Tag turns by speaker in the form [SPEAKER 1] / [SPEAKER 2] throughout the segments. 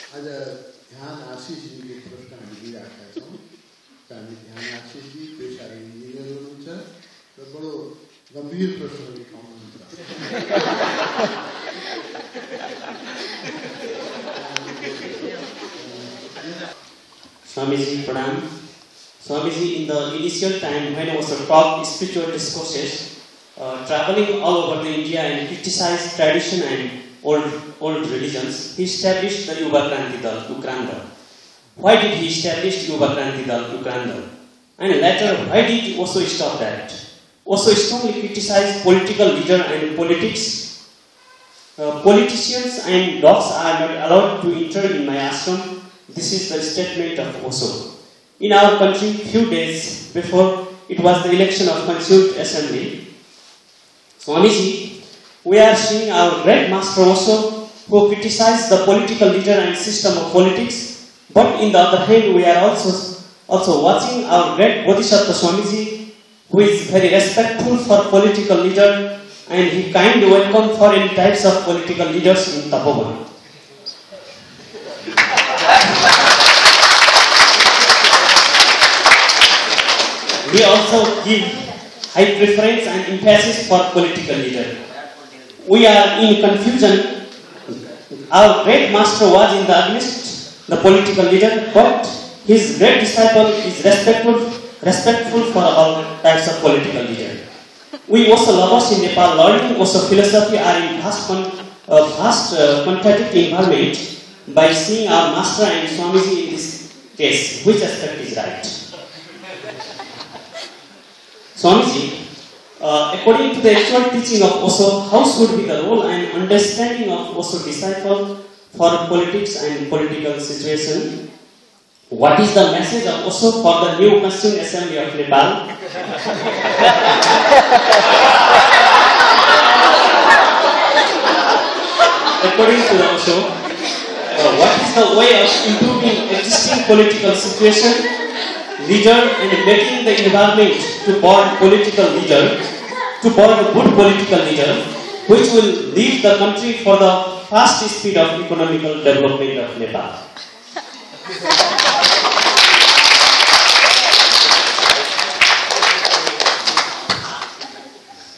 [SPEAKER 1] आज ध्यान आशिषजीले प्रश्न हामी लिइराखेका छौँ। हामी ध्यान आशिषजी पेसाले इन्जिनियर हुनुहुन्छ र बडो गम्भीर प्रश्न उठाउनुहुन्छ।
[SPEAKER 2] Swamiji, pranam. Swamiji, in the initial time when I was taught spiritual discourses, traveling all over the India and criticized tradition and old religions, he established the Yuva Kranti Dal, Ukrandal. Why did he establish Yuva Kranti Dal, Ukrandal? And later, why did he also stop that? Also strongly criticized political leader and politics. Politicians and dogs are not allowed to enter in my ashram. This is the statement of Osho. In our country, few days before, it was the election of Constituent Assembly. Swamiji, we are seeing our great master Osho, who criticized the political leader and system of politics. But in the other hand, we are also watching our great Bodhisattva Swamiji, who is very respectful for political leader, and he kindly welcome foreign types of political leaders in Tapovan. We also give high preference and emphasis for political leader. We are in confusion. Our great master was in the against the political leader, but his great disciple is respectful for all types of political leader. We also lovers in Nepal learning also philosophy are in vast contradictory environment by seeing our master and Swamiji in this case. Which aspect is right? Swamiji, according to the actual teaching of Osho, how should be the role and understanding of Osho disciple for politics and political situation? What is the message of Osho for the new Constituent Assembly of Nepal? According to Osho, what is the way of improving existing political situation, leader, and making the environment to born a good political leader, which will lead the country for the fast speed of economical development of Nepal?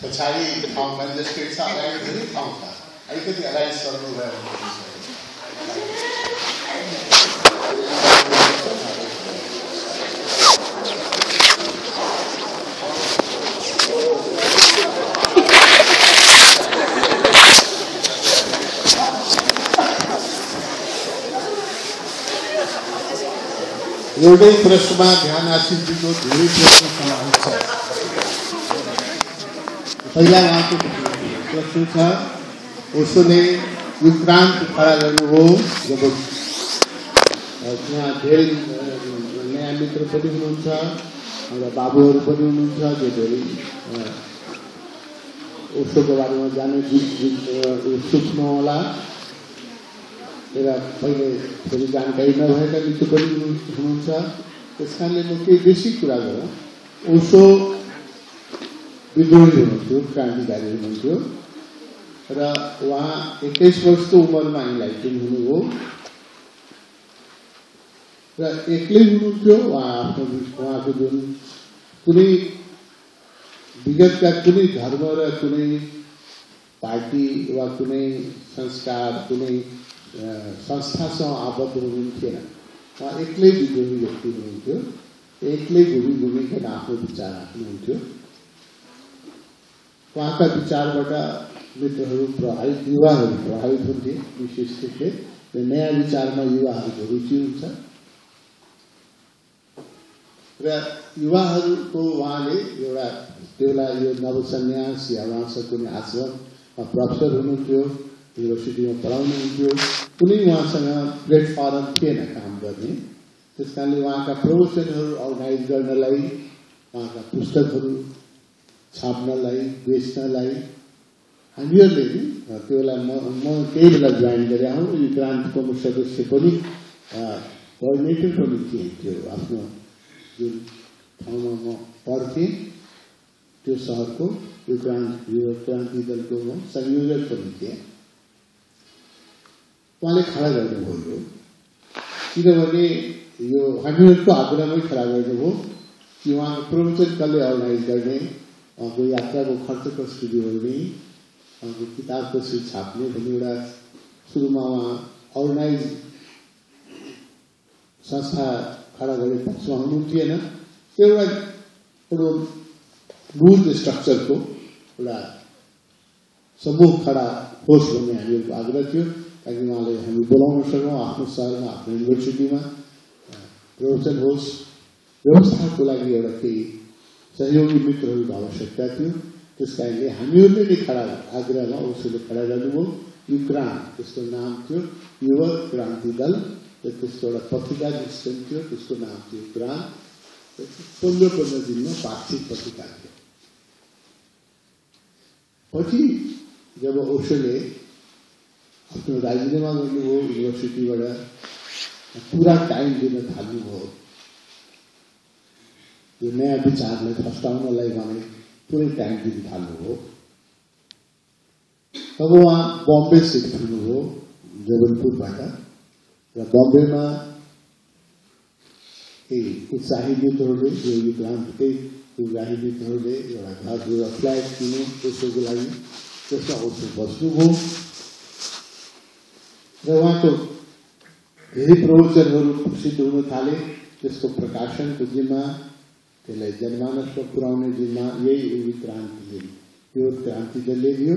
[SPEAKER 1] पछाडि ठाउँ magistrate छ, अगाडि धेरै ठाउँ छ, अलिकति अगाडि सर्नुभयो एउटै प्रश्नमा ध्यान आशिषजीको धेरै प्रश्न समावेश छ। पहिला उहाँको प्रश्न छ, ओशोले युक्रान्त खडा गर्नुभयो जब उहाँ धेरै नयाँ मित्र पनि हुनुहुन्छ, हाम्रा बाबुहरू पनि हुनुहुन्छ जो धेरै ओशोको बारेमा जान्ने सूक्ष्म होला र पहिले थोरै जानकारी नभएका मित्र पनि हुनुहुन्छ। त्यस कारणले म केही बेसिक कुरा गरौँ। ओशो विद्रोही हुनुहुन्थ्यो, क्रान्तिकारी हुनुहुन्थ्यो र उहाँ 21 वर्षको उमेरमा इन्लाइटेन हुनुभयो र एक्लै हुनुहुन्थ्यो। उहाँको जुन कुनै विगतका कुनै धर्म र कुनै पार्टी वा कुनै संस्कार कुनै संस्थासँग आबद्ध हुनुहुन्थेन। उहाँ एक्लै विद्रोही व्यक्ति हुनुहुन्थ्यो, एक्लै घुमिकन आफ्नो विचार राख्नुहुन्थ्यो। उहाँका विचारबाट मित्रहरू युवाहरू प्रभावित हुन्थे। विशेष गरी नयाँ विचारमा युवाहरूको रुचि हुन्छ र युवाहरूको उहाँले एउटा बेला यो नवसन्यास या उहाँसँग कुनै आश्रममा प्रोफेसर हुनुहुन्थ्यो, युनिभर्सिटीमा पढाउनुहुन्थ्यो, कुनै उहाँसँग प्लेटफर्म थिएन काम गर्ने। त्यस कारणले उहाँका प्रवचनहरू अर्गनाइज गर्नलाई, उहाँका पुस्तकहरू छाप्नलाई, बेच्नलाई हामीहरूले नि त्यो बेला म त्यही बेला जोइन गरेँ हौँ। युक्रान्तको म सदस्य पनि कोअर्डिनेटर पनि थिएँ। त्यो आफ्नो जुन ठाउँमा म पढ्थेँ त्यो सहरको युक्रान्ति दलको म संयोजक पनि थिएँ। उहाँले खडा गर्नुभयो किनभने यो हामीहरूको आग्रहमै खडा गर्नुभयो कि उहाँको प्रवचन कसले अर्गनाइज गर्ने, उहाँको यात्राको खर्च कसरी गर्ने, उहाँको किताब कसरी छाप्ने भन्ने एउटा सुरुमा उहाँ अर्गनाइज संस्था खडा गर्ने पक्षमा हुनुहुन्थेन। एउटा मूल स्ट्रक्चरको एउटा समूह खडा होस् भन्ने हामीहरूको आग्रह थियो, ताकि उहाँले हामी बोलाउन सकौँ आफ्नो सहरमा, आफ्नो युनिभर्सिटीमा प्रवचन होस्। व्यवस्थाको लागि एउटा केही सहयोगी मित्रहरूको आवश्यकता थियो। त्यस कारणले हामीहरूले नै खडा आग्रहमा उसले खडा गर्नुभयो। युक्रान त्यसको नाम थियो, युवक क्रान्ति दल, र त्यसको एउटा पत्रिका निस्कन थियो, त्यसको नाम थियो युक्रान। 15 दिनमा पाक्षिक पत्रिका थियो। पछि जब ओशोले आफ्नो राजीनामा गर्नुभयो युनिभर्सिटीबाट, पुरा टाइम दिन थाल्नुभयो यो नयाँ विचारलाई फस्टाउनलाई भने पुरै टाइम दिन थाल्नुभयो। तब उहाँ बम्बे सिफ्ट हुनुभयो जबलपुरबाट, र बम्बेमा केही उत्साही मित्रहरूले यो युक्रान्तकै उत्साही मित्रहरूले एउटा घर एउटा फ्ल्याट किने त्यसको लागि, त्यसमा ओशो बस्नुभयो। र उहाँको धेरै प्रवचनहरू प्रसिद्ध हुन थाले। त्यसको प्रकाशनको जिम्मा, त्यसलाई जनमानसमा पुर्याउने जिम्मा यही युवक क्रान्ति दलले लियो।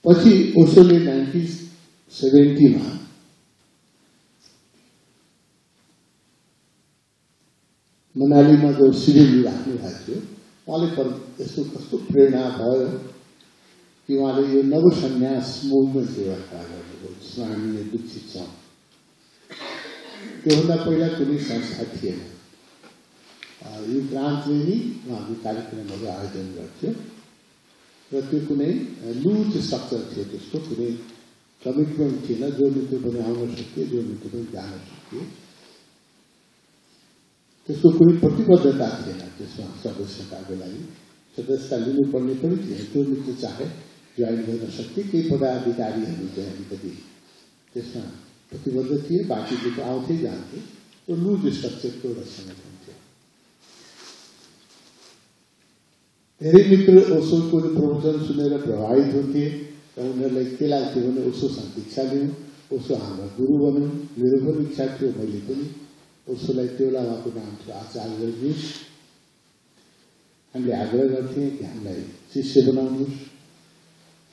[SPEAKER 1] पछि ओशोले 1970 मा मनालीमा जो शिविर राख्नु भएको थियो, उहाँले यस्तो कस्तो प्रेरणा भयो कि उहाँले यो नव सन्यास मुभमेन्ट एउटा खडा गर्नुभयो, जसमा हामीले दीक्षित छौँ। त्योभन्दा पहिला कुनै संस्था थिएन। यो क्रान्तिले नै उहाँको कार्यक्रमहरू आयोजन गर्थ्यो, र त्यो कुनै लुज स्ट्रक्चर थियो, त्यसको कुनै कमिटमेन्ट थिएन। जो मित्र पनि आउन सक्थ्यो, जो मित्र पनि जान सक्थ्यो, त्यसको कुनै प्रतिबद्धता थिएन। त्यसमा सदस्यताको लागि सदस्यता लिनुपर्ने पनि थिएन। त्यो मित्र चाहे जोइन गर्न सक्थे। केही पदाधिकारीहरू चाहिँ अलिकति त्यसमा प्रतिबद्ध थिए, बाँकीले त आउँथे जान्थे। त्यो लुज स्ट्रक्चरको एउटा सङ्गठन थियो। धेरै मित्र ओशोको प्रवचन सुनेर प्रभावित हुन्थे, र उनीहरूलाई के लाग्थ्यो भने ओशोसँग दीक्षा लिउँ, ओशो हाम्रो गुरु भनौँ। मेरो पनि इच्छा थियो, मैले पनि ओशोलाई, त्यो बेला उहाँको नाम थियो आचार्यजी। हामीले आग्रह गर्थेँ कि हामीलाई शिष्य बनाउनुहोस्।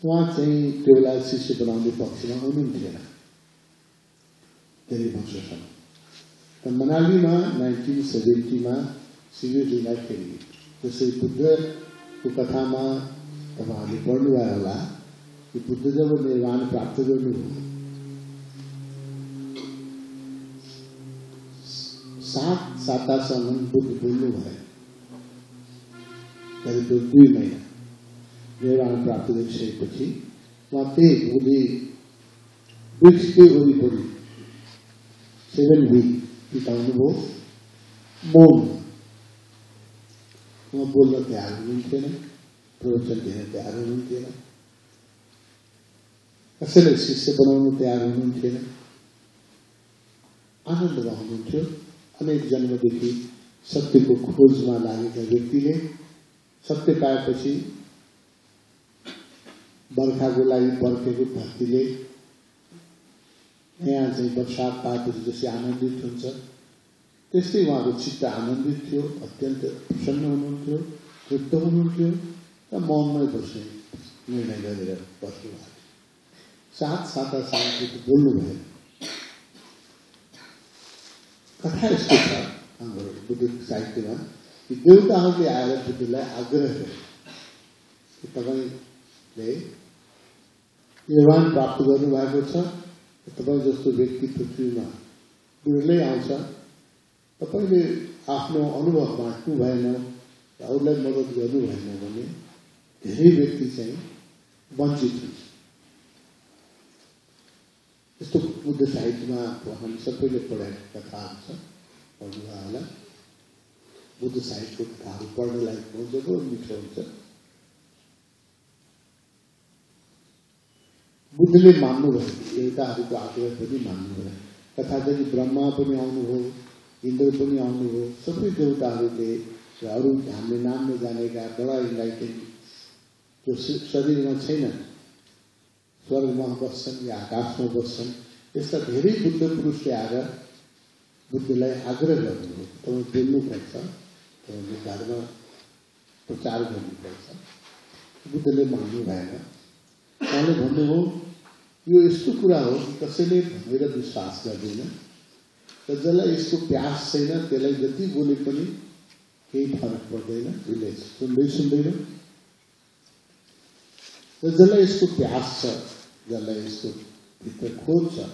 [SPEAKER 1] उहाँ चाहिँ त्यो बेला शिष्य बनाउने पक्षमा हुनुहुन्थेन धेरै वर्षसम्म। र मनालीमा 1970 मा शिविर लिँदाखेरि, जसै बुद्धको कथामा तपाईँहरूले पढ्नुभयो होला कि बुद्ध जब निर्वाण प्राप्त गर्नुभयो, 7 सातासम्म बुद्ध बोल्नु भयो, करिब 2 महिना। निर्वाण प्राप्त गरिसकेपछि उहाँ त्यही बोली वृक्षकै वरिपरि 7 विक बिताउनुभयो मौन। उहाँ बोल्न तयार हुनुहुन्थेन, प्रवचन दिन तयार हुनुहुन्थेन, कसैलाई शिष्य बनाउन तयार हुनुहुन्थेन। आनन्दमा हुनुहुन्थ्यो। अनेक जन्मदेखि सत्यको खोजमा लागेका व्यक्तिले सत्य पाएपछि बर्खाको लागि पर्खेको धरतीले यहाँ चाहिँ बर्षात पाएपछि जसै आनन्दित हुन्छ, त्यस्तै उहाँको चित्त आनन्दित थियो। अत्यन्त प्रसन्न हुनुहुन्थ्यो, तृप्त हुनुहुन्थ्यो, र मौनमै बस्ने निर्णय गरेर बस्नुभयो। 7 सातासम्म बोल्नुभयो। कथा यस्तो छ हाम्रो बुद्धिस्ट साहित्यमा कि देवताहरूले आएर बुद्धलाई आग्रह गरे कि तपाईँले निर्वाण प्राप्त गर्नुभएको छ, तपाईँ जस्तो व्यक्ति पृथ्वीमा बुढ्दै आउँछ, तपाईँले आफ्नो अनुभव बाँड्नु भएन, अरूलाई मद्दत गर्नु भएन भने धेरै व्यक्ति चाहिँ वञ्चित हुन्छ। यस्तो बुद्ध साहित्यमा हामी सबैले पढाएको कथाहरू छ, पढ्नुभयो होला। बुद्ध साहित्यको कथाहरू पढ्नलाई मजाको मिठो हुन्छ। बुद्धले मान्नुभयो, देवताहरूको आग्रह पनि मान्नुभयो। तथापि ब्रह्मा पनि आउनुभयो, इन्द्र पनि आउनुभयो, सबै देवताहरूले र अरू हामीले नाम नजानेका बडा इन्लाइटेड जो शरीरमा छैन, स्वर्गमा बस्छन् या आकाशमा बस्छन्, यस्ता धेरै बुद्ध पुरुषले आएर बुद्धलाई आग्रह गर्नुभयो, तपाईँ बोल्नुपर्छ, तपाईँले धर्म प्रचार गर्नुपर्छ। बुद्धले मान्नु भएन। उहाँले भन्नुभयो यो यस्तो कुरा हो कि कसैले भनेर विश्वास गर्दैन र जसलाई यसको प्यास छैन त्यसलाई जति बोले पनि केही फरक पर्दैन, उसले सुन्दैन। र जसलाई यसको प्यास छ, जसलाई यसको भित्र खोज छ,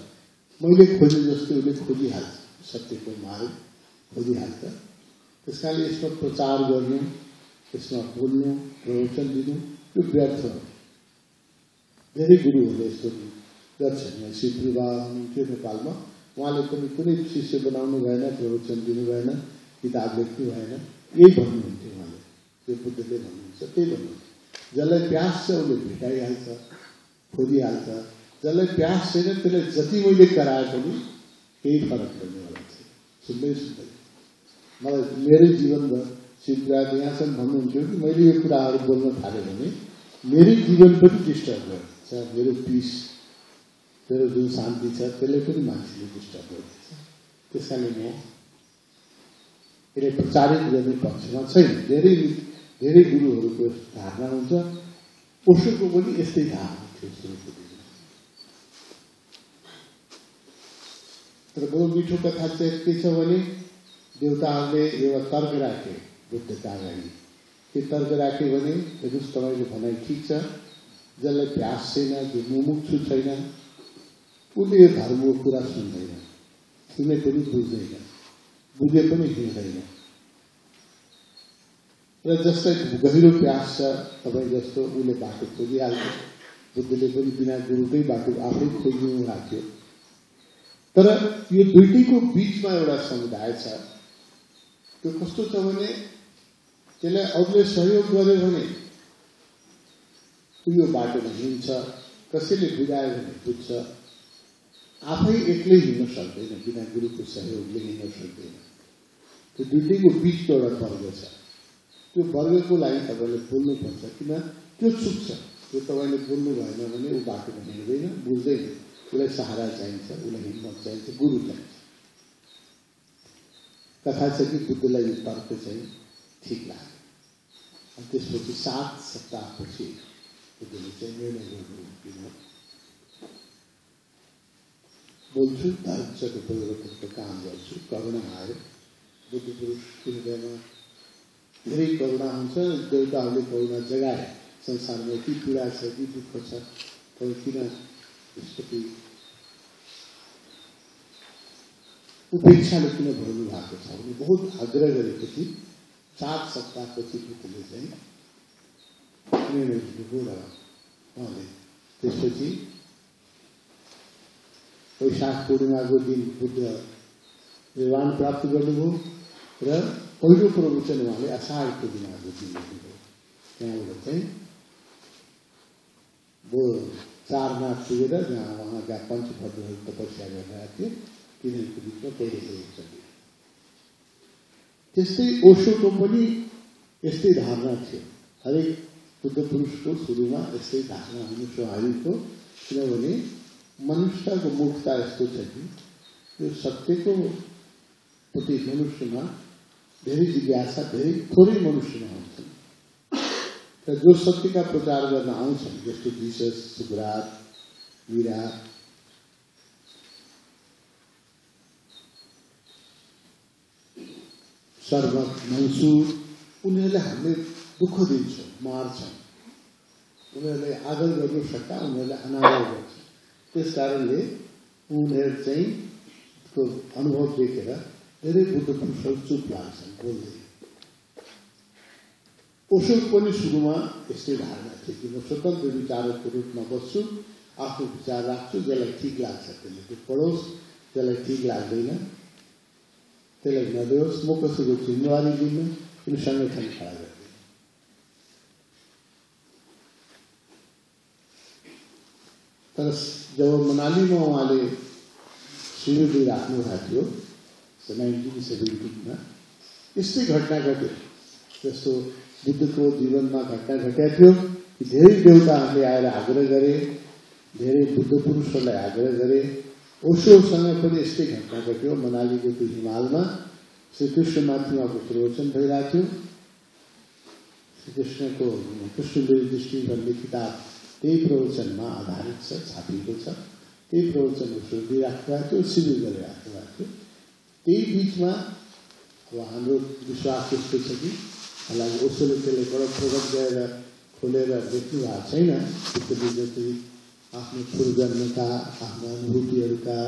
[SPEAKER 1] मैले खोजे जस्तो उसले खोजिहाल्छ, सत्यको मार्ग खोजिहाल्छ। त्यस कारणले यसमा प्रचार गर्नु, यसमा बोल्नु, प्रवचन दिनु यो व्यर्थ हो। धेरै गुरुहरूले यस्तो गर्छन्। यहाँ शिवबा हुनुहुन्थ्यो नेपालमा, उहाँले पनि कुनै शिष्य बनाउनु भएन, प्रवचन दिनु भएन, किताब लेख्नु भएन, यही भन्नुहुन्थ्यो उहाँले। त्यो बुद्धले भन्नुहुन्छ, त्यही भन्नुहुन्छ। जसलाई प्यास छ उसले भेटाइहाल्छ, खोजिहाल्छ। जसलाई प्यास छैन त्यसलाई जति मैले कराए पनि केही फरक पर्नेवाला छैन, सुन्दै। मलाई मेरै जीवनमा शिवराज यहाँसम्म भन्नुहुन्थ्यो कि मैले यो कुराहरू बोल्न थालेँ भने मेरो जीवन पनि डिस्टर्ब गर्छ, मेरो पिस, मेरो जुन शान्ति छ त्यसले पनि मान्छेले डिस्टर्ब गर्छ। त्यस कारणले म यसलाई प्रचारित गर्ने पक्षमा छैन। धेरै गुरुहरूको धारणा हुन्छ। ओशोको पनि यस्तै धारणा थियो सुरुको दिनमा। तर बडो मिठो कथा चाहिँ के छ भने देवताहरूले एउटा तर्क राखे बुद्धका अगाडि। के तर्क राखे भने हेर्नुहोस्, तपाईँको भनाइ ठिक छ, जसलाई प्यास छैन, जो मुमुक्षु छैन, उसले यो धर्मको कुरा सुन्दैन, सुने पनि बुझ्दैन, बुझे पनि हिँड्दैन। र जसलाई गहिरो प्यास छ तपाईँ जस्तो, उसले बाटो खोजिहाल्छ। बुद्धले पनि बिना गुरुकै बाटो आफै खोज्नु राख्यो। तर यो दुईटैको बीचमा एउटा समुदाय छ। त्यो कस्तो छ भने त्यसलाई अरूले सहयोग गर्यो भने यो बाटोमा हिँड्छ, कसैले बुझायो भने बुझ्छ। आफै एक्लै हिँड्न सक्दैन, बिना गुरुको सहयोगले हिँड्न सक्दैन। त्यो दुईटैको बीचको एउटा वर्ग छ। त्यो वर्गको लागि तपाईँले बोल्नुपर्छ, किन त्यो चुक्छ। त्यो तपाईँले बोल्नु भएन भने ऊ बाटोमा हिँड्दैन, बुझ्दैन। उसलाई सहारा चाहिन्छ, उसलाई हिम्मत चाहिन्छ, गुरु चाहिन्छ। कथा छ कि बुद्धलाई यो तर्क चाहिँ ठिक लाग्यो। अनि त्यसपछि 7 सप्ताहपछि बुद्धले चाहिँ निर्णय गर्नु, बोल्छु धर्मको परिवर्तनको काम गर्छु। करुणा आयो। बुद्ध पुरुषको हृदयमा धेरै करुणा हुन्छ। देवताहरूले करुणा जगाए, संसारमा यति पीडा छ, यति दुःख छ, तर किन यसपछि उपेक्षाले किन भर्नु भएको छ भने बहुत आग्रह गरेपछि 7 सप्ताहपछि बुद्धले चाहिँ निर्णय लिनुभयो। र उहाँले त्यसपछि वैशाख पूर्णिमाको दिन बुद्ध निर्वाण प्राप्त गर्नुभयो र पहिलो प्रवचन उहाँले असार पूर्णिमाको दिन दिनुभयो। त्यहाँबाट चाहिँ सारनाथ पुगेर जहाँ उहाँका पञ्चभद्रहरू तपस्या गरिरहेका थिए, तिनीहरूको बिचमा पहिलो प्रवचन दिए। त्यस्तै ओशोको पनि यस्तै धारणा थियो। हरेक बुद्ध पुरुषको सुरुमा यस्तै धारणा हुनु स्वाभाविक हो। किनभने मनुष्यको मुखता यस्तो छ कि यो सत्यको प्रति मनुष्यमा धेरै जिज्ञासा धेरै थोरै मनुष्यमा हुन्छन्। र जो सत्यका प्रचार गर्न आउँछन्, जस्तो जिसस, सुकरात, मीरा, सर्वत, मंसूर, उनीहरूले हामीले दुःख दिन्छौँ, मार्छौँ। उनीहरूलाई आदर गर्नु सक्दा उनीहरूलाई अनादर गर्छ। त्यस कारणले उनीहरू चाहिँ अनुभव देखेर धेरै बुद्ध पुरुषहरू चुप लाग्छन्, बोल्दैन। ओशो पनि सुरुमा यस्तै धारणा थियो कि म स्वतन्त्र विचारकको रूपमा बस्छु, आफ्नो विचार राख्छु, जसलाई ठिक लाग्छ त्यसले त्यो पढोस्, जसलाई ठिक लाग्दैन त्यसलाई नदियोस्, म कसैको जिम्मेवारी लिन्न, किन संगठन खडा गर्दैन। तर जब मनालीमा उहाँले शिविर दिइराख्नु भएको थियो 1917 मा यस्तै घटना घट्यो। जस्तो बुद्धको जीवनमा घटना घटेको थियो कि धेरै देवताहरूले आएर आग्रह गरे, धेरै बुद्ध पुरुषहरूलाई आग्रह गरे। ओशोसँग पनि यस्तै घटना घट्यो। मनालीको त्यो हिमालमा श्रीकृष्णमाथि उहाँको प्रवचन भइरहेको थियो। श्रीकृष्णको कृष्णदेवी दृष्टि भन्ने किताब त्यही प्रवचनमा आधारित छ, छापिएको छ। त्यही प्रवचन ओशो दिइराख्नु भएको थियो, शिविर गरिराख्नु भएको थियो। त्यही बिचमा अब हाम्रो विश्वास यस्तो छ कि हालाकि ओशोले त्यसले प्रगत गएर खोलेर देख्नु भएको छैन। बुद्धले आफ्नो पूर्वजन्मका आफ्ना अनुभूतिहरूका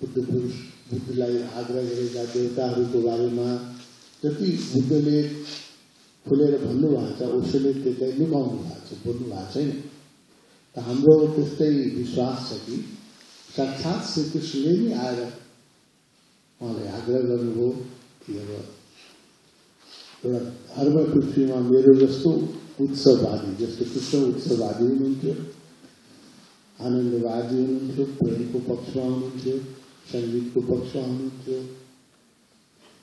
[SPEAKER 1] बुद्धलाई आग्रह गरेका देवताहरूको बारेमा जति बुद्धले खोलेर भन्नुभएको छ ओशोले त्यसलाई लुकाउनु भएको छ, बोल्नु भएको छैन। त हाम्रो त्यस्तै विश्वास छ कि साक्षात श्रीकृष्णले नै आएर उहाँलाई आग्रह गर्नुभयो कि अब एउटा धर्म पृथ्वीमा मेरो जस्तो उत्सववादी, जस्तो कृष्ण उत्सववादी हुनुहुन्थ्यो, आनन्दवादी हुनुहुन्थ्यो, प्रेमको पक्षमा हुनुहुन्थ्यो, सङ्गीतको पक्षमा हुनुहुन्थ्यो,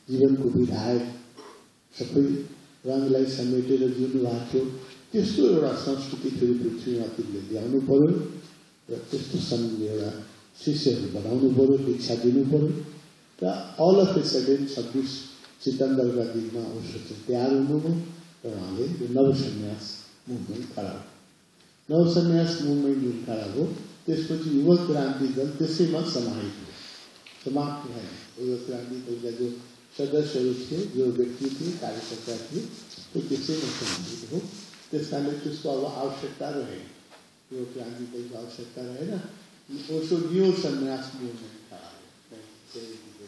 [SPEAKER 1] जीवनको विधायक सबै रङलाई समेटेर जिउनु भएको थियो। त्यस्तो एउटा संस्कृति फेरि पृथ्वीमा तिमीले ल्याउनु पर्यो र त्यस्तो एउटा शिष्यहरू बनाउनु पर्यो, दीक्षा दिनु पर्यो। र अल अफ ए सडन 26 सितम्बरका दिनमा ओशो चाहिँ तयार हुनुभयो र उहाँले यो नवसन्यास मुभमेन्ट खडा भयो। नवसन्यास मुभमेन्ट जुन खडा भयो त्यसपछि युवा क्रान्ति दल त्यसैमा समाहित भयो, समाप्त भएन। युवा क्रान्ति दलका जो सदस्यहरू थिए, जो व्यक्ति थिए, कार्यकर्ता थिए, त्यो त्यसैमा समाहित हो। त्यस कारणले त्यसको अब आवश्यकता रहेन, युवा क्रान्ति दलको आवश्यकता रहेन। ओशो न्यू सन्यास मुभमेन्ट खडा भयो।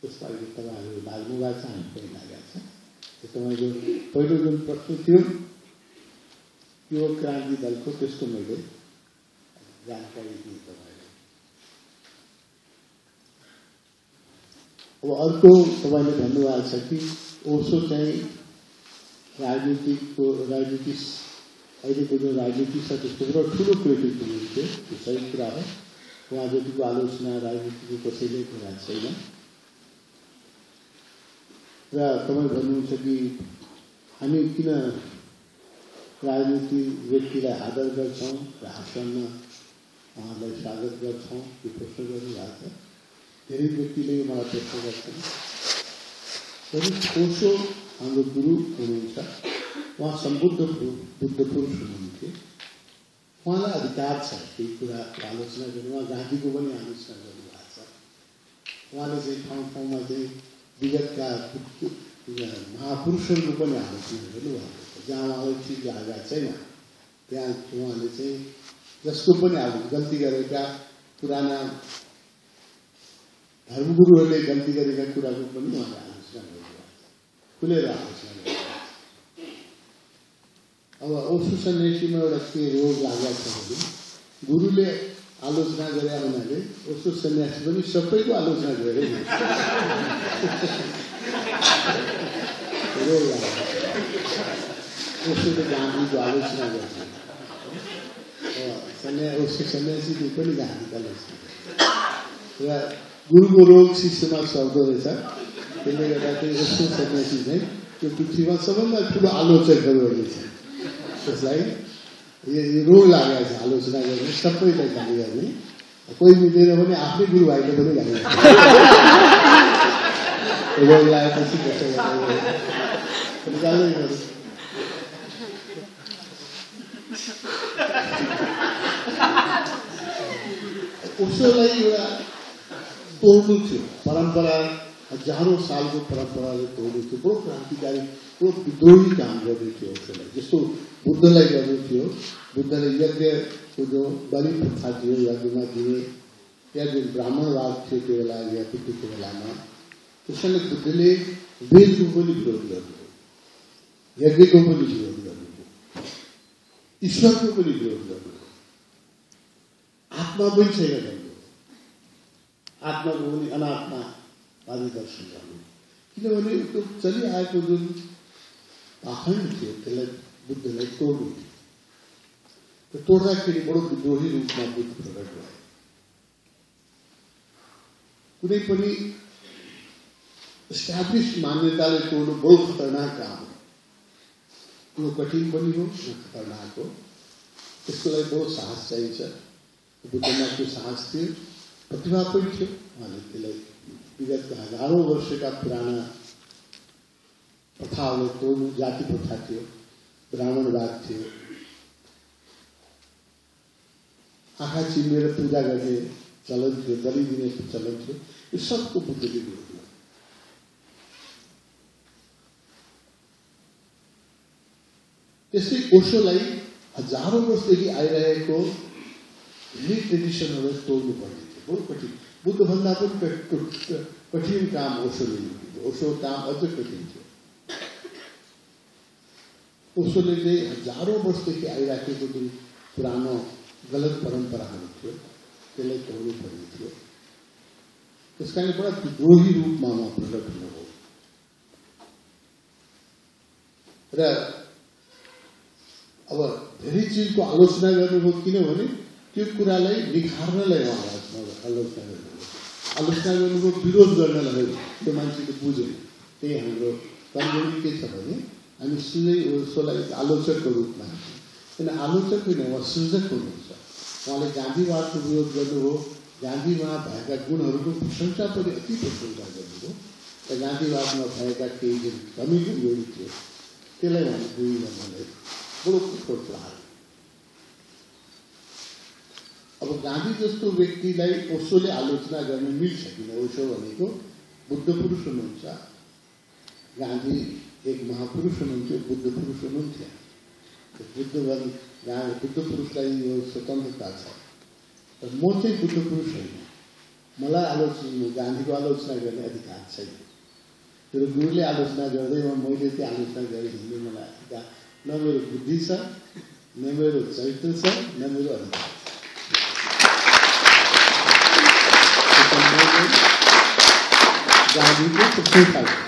[SPEAKER 1] त्यसमा अहिले तपाईँहरू लाग्नु भएको छ, हामी पनि लागेको छ। तपाईँको पहिलो जुन प्रश्न थियो यो क्रान्ति दलको, त्यसको मैले जानकारी दिएँ तपाईँले। अब अर्को तपाईँले भन्नुभएको छ कि ओशो चाहिँ राजनीतिको अहिलेको जो राजनीति छ त्यसको एउटा ठुलो क्रिटिक हुनुहुन्थ्यो, त्यो सही कुरा हो। उहाँ जतिको आलोचना राजनीतिको कसैले गरेको छैन। र तपाईँ भन्नुहुन्छ कि हामी किन राजनीति व्यक्तिलाई आदर गर्छौँ र आश्रममा उहाँलाई स्वागत गर्छौँ, यो प्रश्न गर्नुभएको छ। धेरै व्यक्तिले मलाई प्रश्न गर्छन्। ओशो हाम्रो गुरु हुनुहुन्छ, उहाँ सम्बुद्ध बुद्ध पुरुष हुनुहुन्थ्यो। उहाँलाई अधिकार छ केही कुराको आलोचना गर्नु। उहाँ गान्धीको पनि आलोचना गर्नुभएको छ। उहाँले चाहिँ ठाउँ ठाउँमा चाहिँ विगतका महापुरुषहरूको पनि आलोचना गर्नुभएको छ। जहाँ उहाँलाई ठिक लागेको छैन त्यहाँ उहाँले चाहिँ जसको पनि अब गल्ती गरेका पुराना धर्मगुरुहरूले गल्ती गरेका कुराको पनि उहाँले आलोचना गर्नुभएको छ, खुलेर आलोचना गर्नुभएको छ। अब ओशो सन्यासीमा एउटा के रोग लागेको छ भने गुरुले आलोचना गरे हुनाले ओशो सन्यासी पनि सबैको आलोचना गरे रोग लागेको छ। ओशोले गान्धीको आलोचना गर्छ, ओशो सन्यासीले पनि गान्धीको आलोचना र गुरुको रोग शिष्यमा सर्दो रहेछ। त्यसले गर्दाखेरि ओशो सन्यासी चाहिँ त्यो पृथ्वीमा सबभन्दा ठुलो आलोचकहरू रहेछ। त्यसलाई यो रोग लागेको छ आलोचना गर्ने, सबैलाई गाली गर्ने। कोही मिलेर पनि आफ्नै गुरु भाइले पनि गाली गर्छ। रोग लागेपछि कसै ओशोलाई एउटा तोड्नु थियो, परम्परा हजारौँ सालको परम्पराले तोड्नु थियो। बडो क्रान्तिकारी, बडो विद्रोही काम गर्नु थियो ओशोलाई। जस्तो बुद्धलाई गर्नु थियो, बुद्धले यज्ञको जो बलि प्रथा थियो, यज्ञमा दिने या जुन ब्राह्मणवाद थियो त्यो बेला या बुद्धको बेलामा, त्यसैले बुद्धले वेदको पनि विरोध गर्नुभयो, यज्ञको पनि विरोध गर्नुभयो, ईश्वरको पनि विरोध गर्नुभयो, आत्मा पनि छैन भन्नुभयो। आत्माको पनि अनात्मावादी दर्शन गर्नु। किनभने त्यो चलिआएको जुन पाखण्ड थियो त्यसलाई बुद्धलाई तोड्नु थियो। तोड्दाखेरि बडो विद्रोही रूपमा बुद्ध प्रकट भए। कुनै पनि एस्टाब्लिश मान्यताले तोड्नु बडो खतरनाक काम हो। त्यो कठिन पनि हो र खतरनाक हो। त्यसको लागि बडो साहस चाहिन्छ। बुद्धमा त्यो साहस थियो, प्रतिभा पनि थियो। उहाँले त्यसलाई विगतका हजारौं वर्षका पुराना प्रथाहरू तोड्नु, जाति प्रथा थियो, ब्राह्मणवाद थियो, आँखा चिमेर पूजा गर्ने चलन थियो, बलि दिने चलन थियो। यो सबको बुद्धले विरोध गर्यो। त्यसै ओशोलाई हजारौं वर्षदेखि आइरहेको यही ट्रेडिसनहरू तोड्नु पर्ने थियो। बहुत कठिन, बुद्धभन्दा पनि कठिन काम ओशोले लिएको। ओशोको काम अझ कठिन थियो। ओशोले चाहिँ हजारौं वर्षदेखि आइराखेको जुन पुरानो गलत परम्पराहरू थियो त्यसलाई तोड्नु पर्ने थियो। त्यस कारण बडा विद्रोही रूपमा उहाँ प्रकट हुनुभयो र अब धेरै चिजको आलोचना गर्नुभयो। किनभने त्यो कुरालाई निखार्नलाई उहाँलाई आलोचना गर्नुभयो। आलोचना गर्नुभयो, विरोध गर्नलाई त्यो मान्छेले बुझ्यो। त्यही हाम्रो कमजोरी के छ भने हामी सिधै ओशोलाई आलोचकको रूपमा, किन आलोचक होइन, उहाँ सृजक हुनुहुन्छ। उहाँले गान्धीवादको विरोध गर्नुभयो, गान्धीमा भएका गुणहरूको प्रशंसा पनि अति प्रशंसा गर्नुभयो र गान्धीवादमा भएका केही जुन कमी कमजोरी थियो त्यसलाई उहाँले दूरी गर्नलाई बडो कठोर प्रहार। अब गान्धी जस्तो व्यक्तिलाई ओशोले आलोचना गर्न मिल्छ किन? ओशो भनेको बुद्ध पुरुष हुनुहुन्छ, गान्धी एक महापुरुष हुनुहुन्थ्यो, बुद्ध पुरुष हुनुहुन्थ्यो। बुद्ध पुरुषलाई यो स्वतन्त्रता छ। तर म चाहिँ बुद्ध पुरुष होइन, मलाई आलोचना, गान्धीको आलोचना गर्ने अधिकार छैन। मेरो गुरुले आलोचना गर्दैमा मैले चाहिँ आलोचना गरेँ भने मलाई अधिकार न मेरो बुद्धि छ, न मेरो चरित्र छ, न मेरो अधिकार छ। गान्धीको प्रशंसा गर्छु,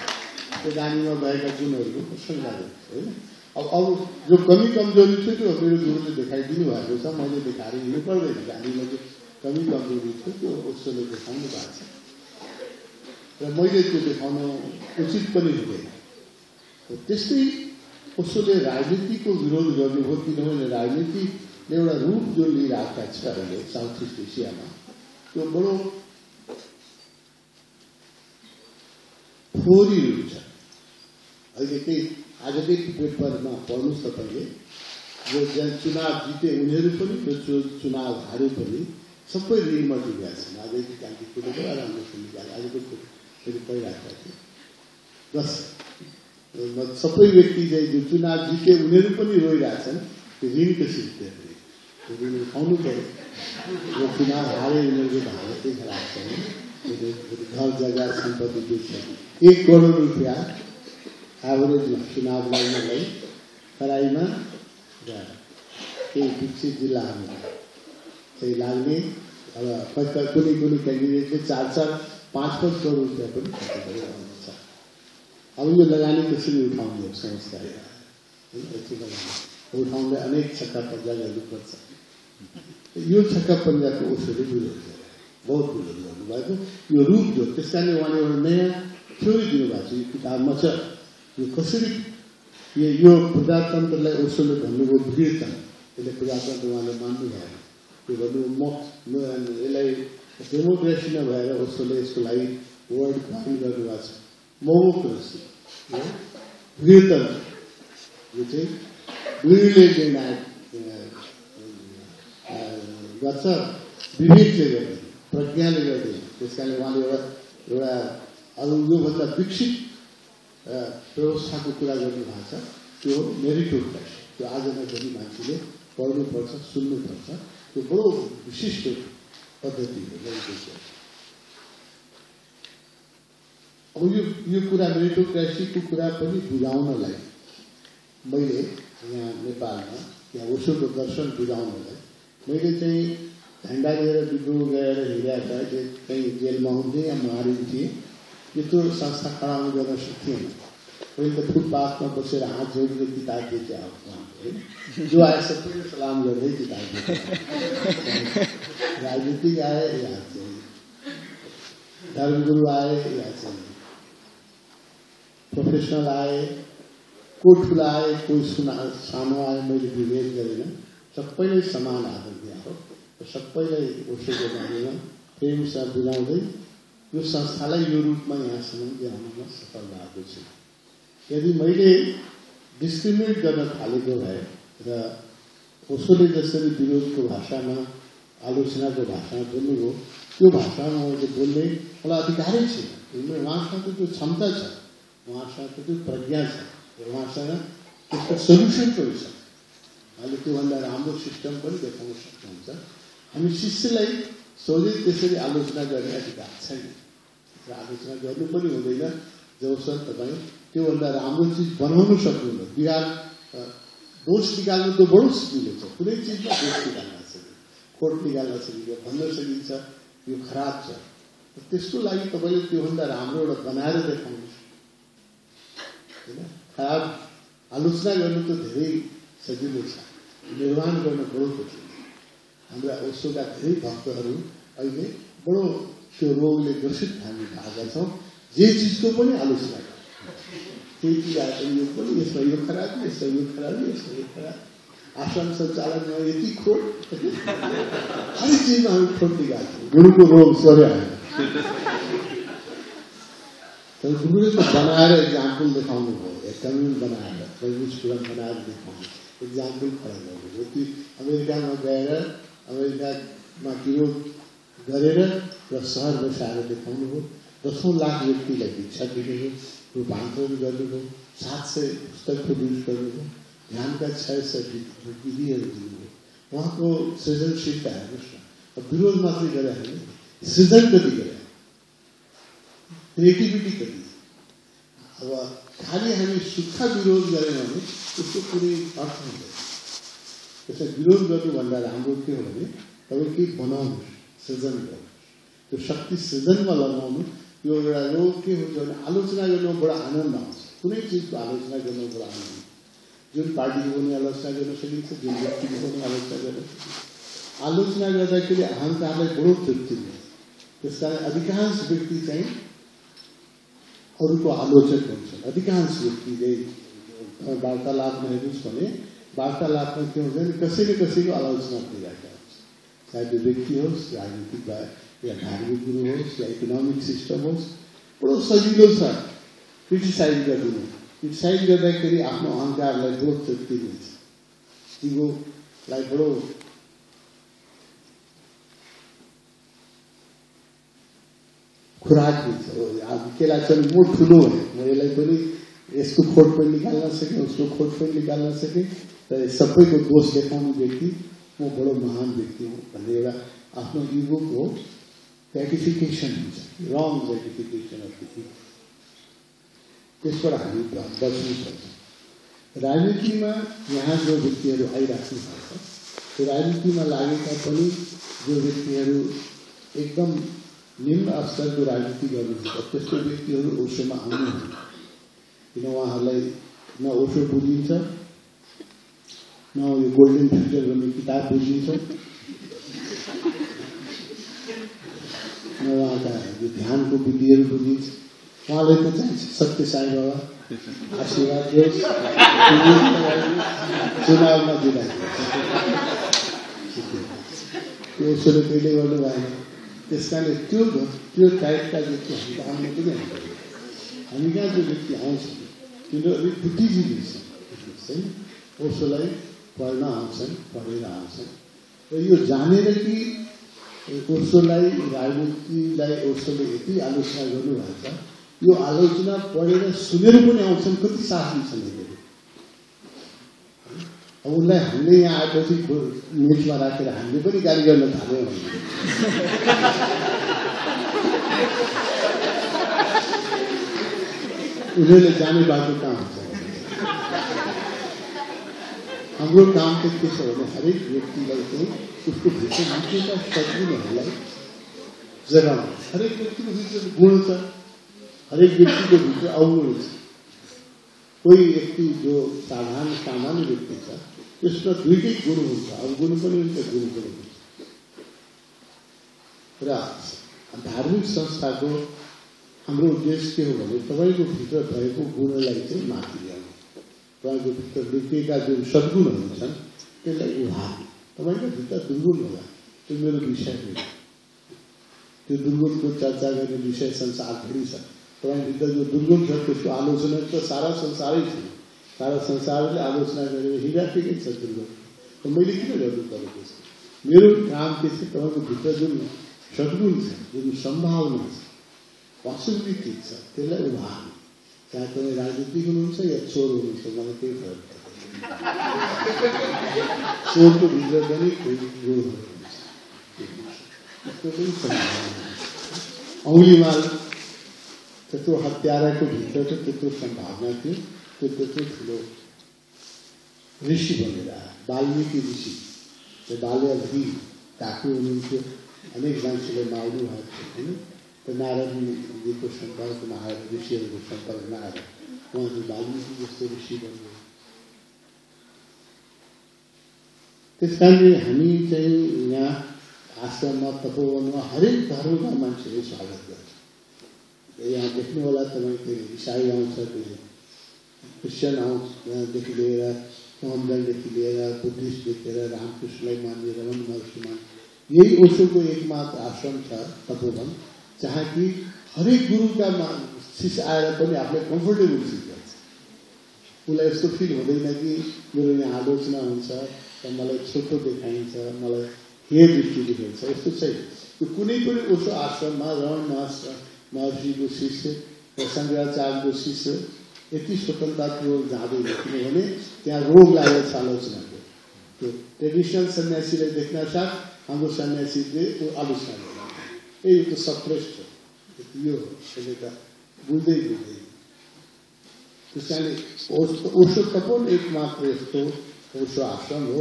[SPEAKER 1] त्यो गान्धीमा भएका गुणहरूको प्रशंसा गर्छु होइन। अब जो कमी कमजोरी थियो त्यो मेरो गुरुले देखाइदिनु भएको छ, मैले देखाएर हिँड्नु पर्दैन। गान्धीमा जो कमी कमजोरी थियो त्यो ओशोले देखाउनु भएको छ र मैले त्यो देखाउन उचित पनि हुँदैन। त्यस्तै ओशोले राजनीतिको विरोध गर्नुभयो। किनभने राजनीतिले एउटा रूप जो लिइरहेका छ अहिले साउथ इस्ट एसियामा, त्यो बडो फोहोरी रूप छ। अहिले त्यही आजकै पेपरमा पढ्नुहोस् तपाईँले, जो चुनाव जिते उनीहरू पनि, जो चुनाव हारे पनि सबै ऋणमा डुबेका छन्। आजको क्रान्ति कुरो बडा राम्रो सुनिरहेको, आजको फेरि पढिरहेको थियो। बस सबै व्यक्ति चाहिँ जो चुनाव जिते उनीहरू पनि रोइरहेछन्, त्यो ऋण कसरी तिर्ने, त्यो ऋण उठाउनु पऱ्यो। जो चुनाव हारे उनीहरूको हालत चाहिँ खराब छ। घर जग्गा सम्पत्ति बेच्छ, 1 करोड रुपियाँ एभरेजमा चुनाव लड्नलाई तराईमा र केही विकसित जिल्लाहरूमा चाहिँ लाग्ने। अब कुनै कुनै क्यान्डिडेटले 4-5 करोड रुपियाँ पनि खर्च गरिरहनुहुन्छ। अब यो लगानी कसरी उठाउने समस्या उठाउँदा अनेक छक्का पन्जा गर्नुपर्छ। यो छक्का पन्जाको ओशोले विरोध गरे, बहुत विरोध गर्नुभएको। यो रूप जो त्यस कारणले उहाँले एउटा नयाँ थ्योरी दिनुभएको छ यो किताबमा छ। यो कसरी यो प्रजातन्त्रलाई ओशोले भन्नुभयो वीरता, यसले प्रजातन्त्र उहाँले मान्नु भएन। त्यो भन्नु यसलाई डेमोक्रेसी नभएर ओशोले यसको लागि वर्ड कइन गर्नुभएको छ मोमोक्रेसी, वीरतन्त्र। यो चाहिँ वीरले निर्णायक गर्छ, विवेकले गर्दैन, प्रज्ञाले गर्दैन। त्यस कारणले उहाँले एउटा अरू योभन्दा विकसित व्यवस्थाको कुरा गर्नुभएको छ। त्यो मेरिटोक्रेसी, त्यो आज नभरि मान्छेले पढ्नुपर्छ, सुन्नुपर्छ। त्यो बडो विशिष्ट पद्धति हो मेरिटोक्रेसी। अब यो कुरा मेरिटोक्रेसीको कुरा पनि बुझाउनलाई मैले यहाँ नेपालमा यहाँ ओशोको दर्शन बुझाउनलाई मैले चाहिँ झन्डा लिएर विद्रोह गएर हिँडेका कहीँ जेलमा हुन्थेँ या मारिन्थेँ, यत्रो संस्था खडा गर्न सक्थेन। पहिले त फुटपाथमा बसेर हात जोडेर किताब बेचे आउँछ जो आए सबैले सलाम गर्दै किताब राजनीतिक आए या चाहिँ धर्मगुरु आए या चाहिँ प्रोफेसनल आए को ठुला आए कोही सानो आए मैले विभेद गरेन सबैलाई समान आदर दिया हो सबैलाई ओसेको बारेमा प्रेमसँग बुझाउँदै यो संस्थालाई यो रूपमा यहाँसम्म ल्याउनमा सफल भएको छु यदि मैले डिस्क्रिमिनेट गर्न थालेको भए र ओसोले जसरी विरोधको भाषामा आलोचनाको भाषामा बोल्नुभयो त्यो भाषामा मैले बोल्ने मलाई अधिकारै छैन उहाँसँग त्यो क्षमता छ उहाँसँग त्यो प्रज्ञा छ उहाँसँग त्यसको सोल्युसन पनि छ अहिले त्योभन्दा राम्रो सिस्टम पनि देखाउन सक्नुहुन्छ हामी शिष्यलाई सोझै त्यसरी आलोचना गर्ने अधिकार छैन र आलोचना गर्नु पनि हुँदैन जबसम्म तपाईँ त्योभन्दा राम्रो चिज बनाउनु सक्नुहुन्न बिहार दोष निकाल्नु त बडो सजिलो छ कुनै चिजमा दोष निकाल्न सकिन्छ खोट निकाल्न सकिन्छ भन्न सकिन्छ यो खराब छ त्यसको लागि तपाईँले त्योभन्दा राम्रो एउटा बनाएर देखाउनुहोस् होइन खराब आलोचना गर्नु त धेरै सजिलो छ निर्माण गर्न बडो कठिन हाम्रा ओसोका धेरै भक्तहरू अहिले बडो त्यो रोगले ग्रसित हामी भएका छौँ जे चिजको पनि आलोचना गर्छ त्यही चिज आएर यो पनि यसमा यो खराब यसमा यो खराब यसमा यो खराब आश्रम सञ्चालनमा यति खोट हरेक चिजमा हामी खोट निकाल्छौँ गुरुको रोग सबै आएन तर गुरुले त बनाएर इक्जाम्पल देखाउनु भयो कम्युन बनाएर पुरम बनाएर देखाउनु इक्जाम्पल खडा गर्नु कि अमेरिकामा गएर अमेरिकामा विरोध गरेर र सहर बसाएर देखाउनु हो 10 लाख व्यक्तिलाई भिक्षा दिनुभयो रूपान्तरण गर्नुभयो 700 पुस्तक प्रड्युस गर्नुभयो ध्यानका 600 विधिहरू दिनुभयो उहाँको सृजनशीलता हेर्नुहोस् न विरोध मात्रै गरे होइन सृजन कति गरे क्रिएटिभिटी कति अब खालि हामी सुक्खा विरोध गऱ्यौँ भने त्यसको कुनै अर्थ हुँदैन त्यसलाई विरोध गर्नुभन्दा राम्रो के हो भने तपाईँ केही बनाउनुहोस् सृजन गर्नुहोस् त्यो शक्ति सृजनमा लगाउनु यो एउटा रोग के हुन्छ भने आलोचना गर्नु बडा आनन्द आउँछ कुनै चिजको आलोचना गर्नु बडा आनन्द जुन पार्टीको पनि आलोचना गर्न सकिन्छ जुन व्यक्तिको पनि आलोचना गर्न सकिन्छ आलोचना गर्दाखेरि अहङ्कारलाई बडो तृप्ति दिन्छ त्यस कारण अधिकांश व्यक्ति चाहिँ अरूको आलोचक हुन्छन् अधिकांश व्यक्तिले वार्तालापमा हेर्नुहोस् भने वार्तालापमा के हुन्छ भने कसैले कसैको आलोचना गरिरहेका हुन्छ चाहे त्यो व्यक्ति होस् राजनीतिक या धार्मिक गुरु होस् या इकोनोमिक सिस्टम होस् बडो सजिलो छ क्रिटिसाइज गरिदिनु क्रिटिसाइज गर्दाखेरि आफ्नो अहङ्कारलाई बडो तृप्ति दिन्छ इगोलाई बडो खुराक दिन्छ के लाग्छ भने म ठुलो भएँ म यसलाई पनि यसको खोट पनि निकाल्न सकेँ उसको खोट पनि निकाल्न सकेँ र सबैको दोष देखाउने व्यक्ति म बडो महान व्यक्ति हुँ भन्ने एउटा आफ्नो इगोको ग्रेटिफिकेसन हुन्छ रङ ग्रेटिफिकेसन अफ द इगो त्यसबाट हामी बच्नुपर्छ राजनीतिमा यहाँ जो व्यक्तिहरू आइराख्नु भएको छ त्यो राजनीतिमा लागेका पनि जो व्यक्तिहरू एकदम निम्न स्तरको राजनीति गर्नुहुन्छ त्यस्तो व्यक्तिहरू ओसोमा आउनुहुन्न किन उहाँहरूलाई न ओसो बुझिन्छ न यो गोल्डन फ्युचर भन्ने किताब बुझिन्छ न उहाँका यो ध्यानको विधिहरू बुझिन्छ उहाँलाई त चाहिन्छ सत्य साई बाबा आशीर्वाद दियोस् चुनावमा जिताइदियोस् ओसोले कहिले गर्नु भएन त्यस कारणले त्यो टाइपका व्यक्ति हामी पनि हामी कहाँ त्यो व्यक्ति आउँछ तिनीहरू बुद्धिजीवी छन् ओसोलाई पढ्न आउँछन् पढेर आउँछन् र यो जानेर कि ओसोलाई राजनीतिलाई ओसोले यति आलोचना गर्नुभएको छ यो आलोचना पढेर सुनेर पनि आउँछन् कति साथी छन् यिनीहरू अब उनलाई हामीले यहाँ आएपछि मेचमा राखेर हामीले पनि गाली गर्न थाल्यौँ उनीहरूले जाने बाटो कहाँ हुन्छ हाम्रो काम त के छ भने हरेक व्यक्तिलाई चाहिँ उसको भित्र भित्रका सद्गुणहरूलाई जगाउनु हरेक व्यक्तिको भित्र गुण छ हरेक व्यक्तिको भित्र अवगुण छ कोही व्यक्ति जो सामान्य व्यक्ति छ त्यसमा दुईटै गुण हुन्छ, अवगुण पनि हुन्छ, गुण पनि हुन्छ। र धार्मिक संस्थाको हाम्रो उद्देश्य के हो भने तपाईको भित्र भएको गुणलाई चाहिँ माथि ल्याउनु, तपाईको भित्र देखिएका जुन सद्गुणहरू छन् त्यसलाई उभार्नु। तपाईको भित्र दुर्गुण होला, त्यो मेरो विषय होइन, त्यो दुर्गुणको चर्चा गर्ने विषय संसारभरि छ। तपाईभित्र जो दुर्गुण छ त्यसको आलोचना त सारा संसारै छ, सारा संसारले आलोचना गरेर हिँडिराखेकै छ दुर्गुण। मैले किन गर्नु परेको छ? मेरो काम के छ, तपाईँको भित्र जुन सद्गुण छ, जुन सम्भावना छ, पोसिबिलिटी छ, त्यसलाई उभार्नु। चाहे तपाईँ राजनीतिक हुनुहुन्छ या चोर हुनुहुन्छ, मलाई केही फरक पर्दैन। चोरको भित्र पनि केही गुणहरू हुन्छ, औँलीमाल त्यत्रो हत्याराको भित्र त त्यत्रो सम्भावना थियो, त्यो त्यत्रो ठुलो ऋषि बनेर आयो। वाल्मीकि ऋषि त्यो बाल्यभरि डाकु हुनुहुन्थ्यो, अनेक मान्छेले मार्नु भएको थियो होइन। त्यो नारदजीको सम्पर्कमा आएर, ऋषिहरूको सम्पर्कमा आएर उहाँ चाहिँ वाल्मीकि जस्तो ऋषि बन्नु। त्यस कारणले हामी चाहिँ यहाँ आश्रममा, तपोवनमा हरेक धर्मका मान्छेले स्वागत गर्छ। यहाँ देख्नु होला तपाईँ इसाई आउँछ, क्रिस्चियन आउँछदेखि लिएर मोहम्मदनदेखि लिएर बुद्धिस्ट देखेर रामकृष्णलाई मान्ने, रमन महर्षि मान्ने, यही ओशोको एकमात्र आश्रम छ तपोवन, जहाँ कि हरेक गुरुका शिष्य आएर पनि आफूलाई कम्फर्टेबल फिल गर्छ। उसलाई यस्तो फिल हुँदैन कि मेरो यहाँ आलोचना हुन्छ र मलाई छोटो देखाइन्छ, मलाई हे दृष्टि देखाइन्छ, यस्तो चाहिँ यो कुनै पनि ओशो आश्रममा रमन महर्षिको शिष्य र शङ्कराचार्यको शिष्य यति स्वतन्त्रतापूर्वक जाँदैन, किनभने त्यहाँ रोग लागेको छ आलोचनाको। त्यो ट्रेडिसनल सन्यासीलाई देख्न साथ हाम्रो सन्यासीले त्यो आलोचना गर्छ, ए यो त सप्रेस्ट हो, यो हो, त्यसले त बुझ्दै बुझ्दैन। त्यस कारणले ओशो तपोवन एकमात्र यस्तो ओशो आश्रम हो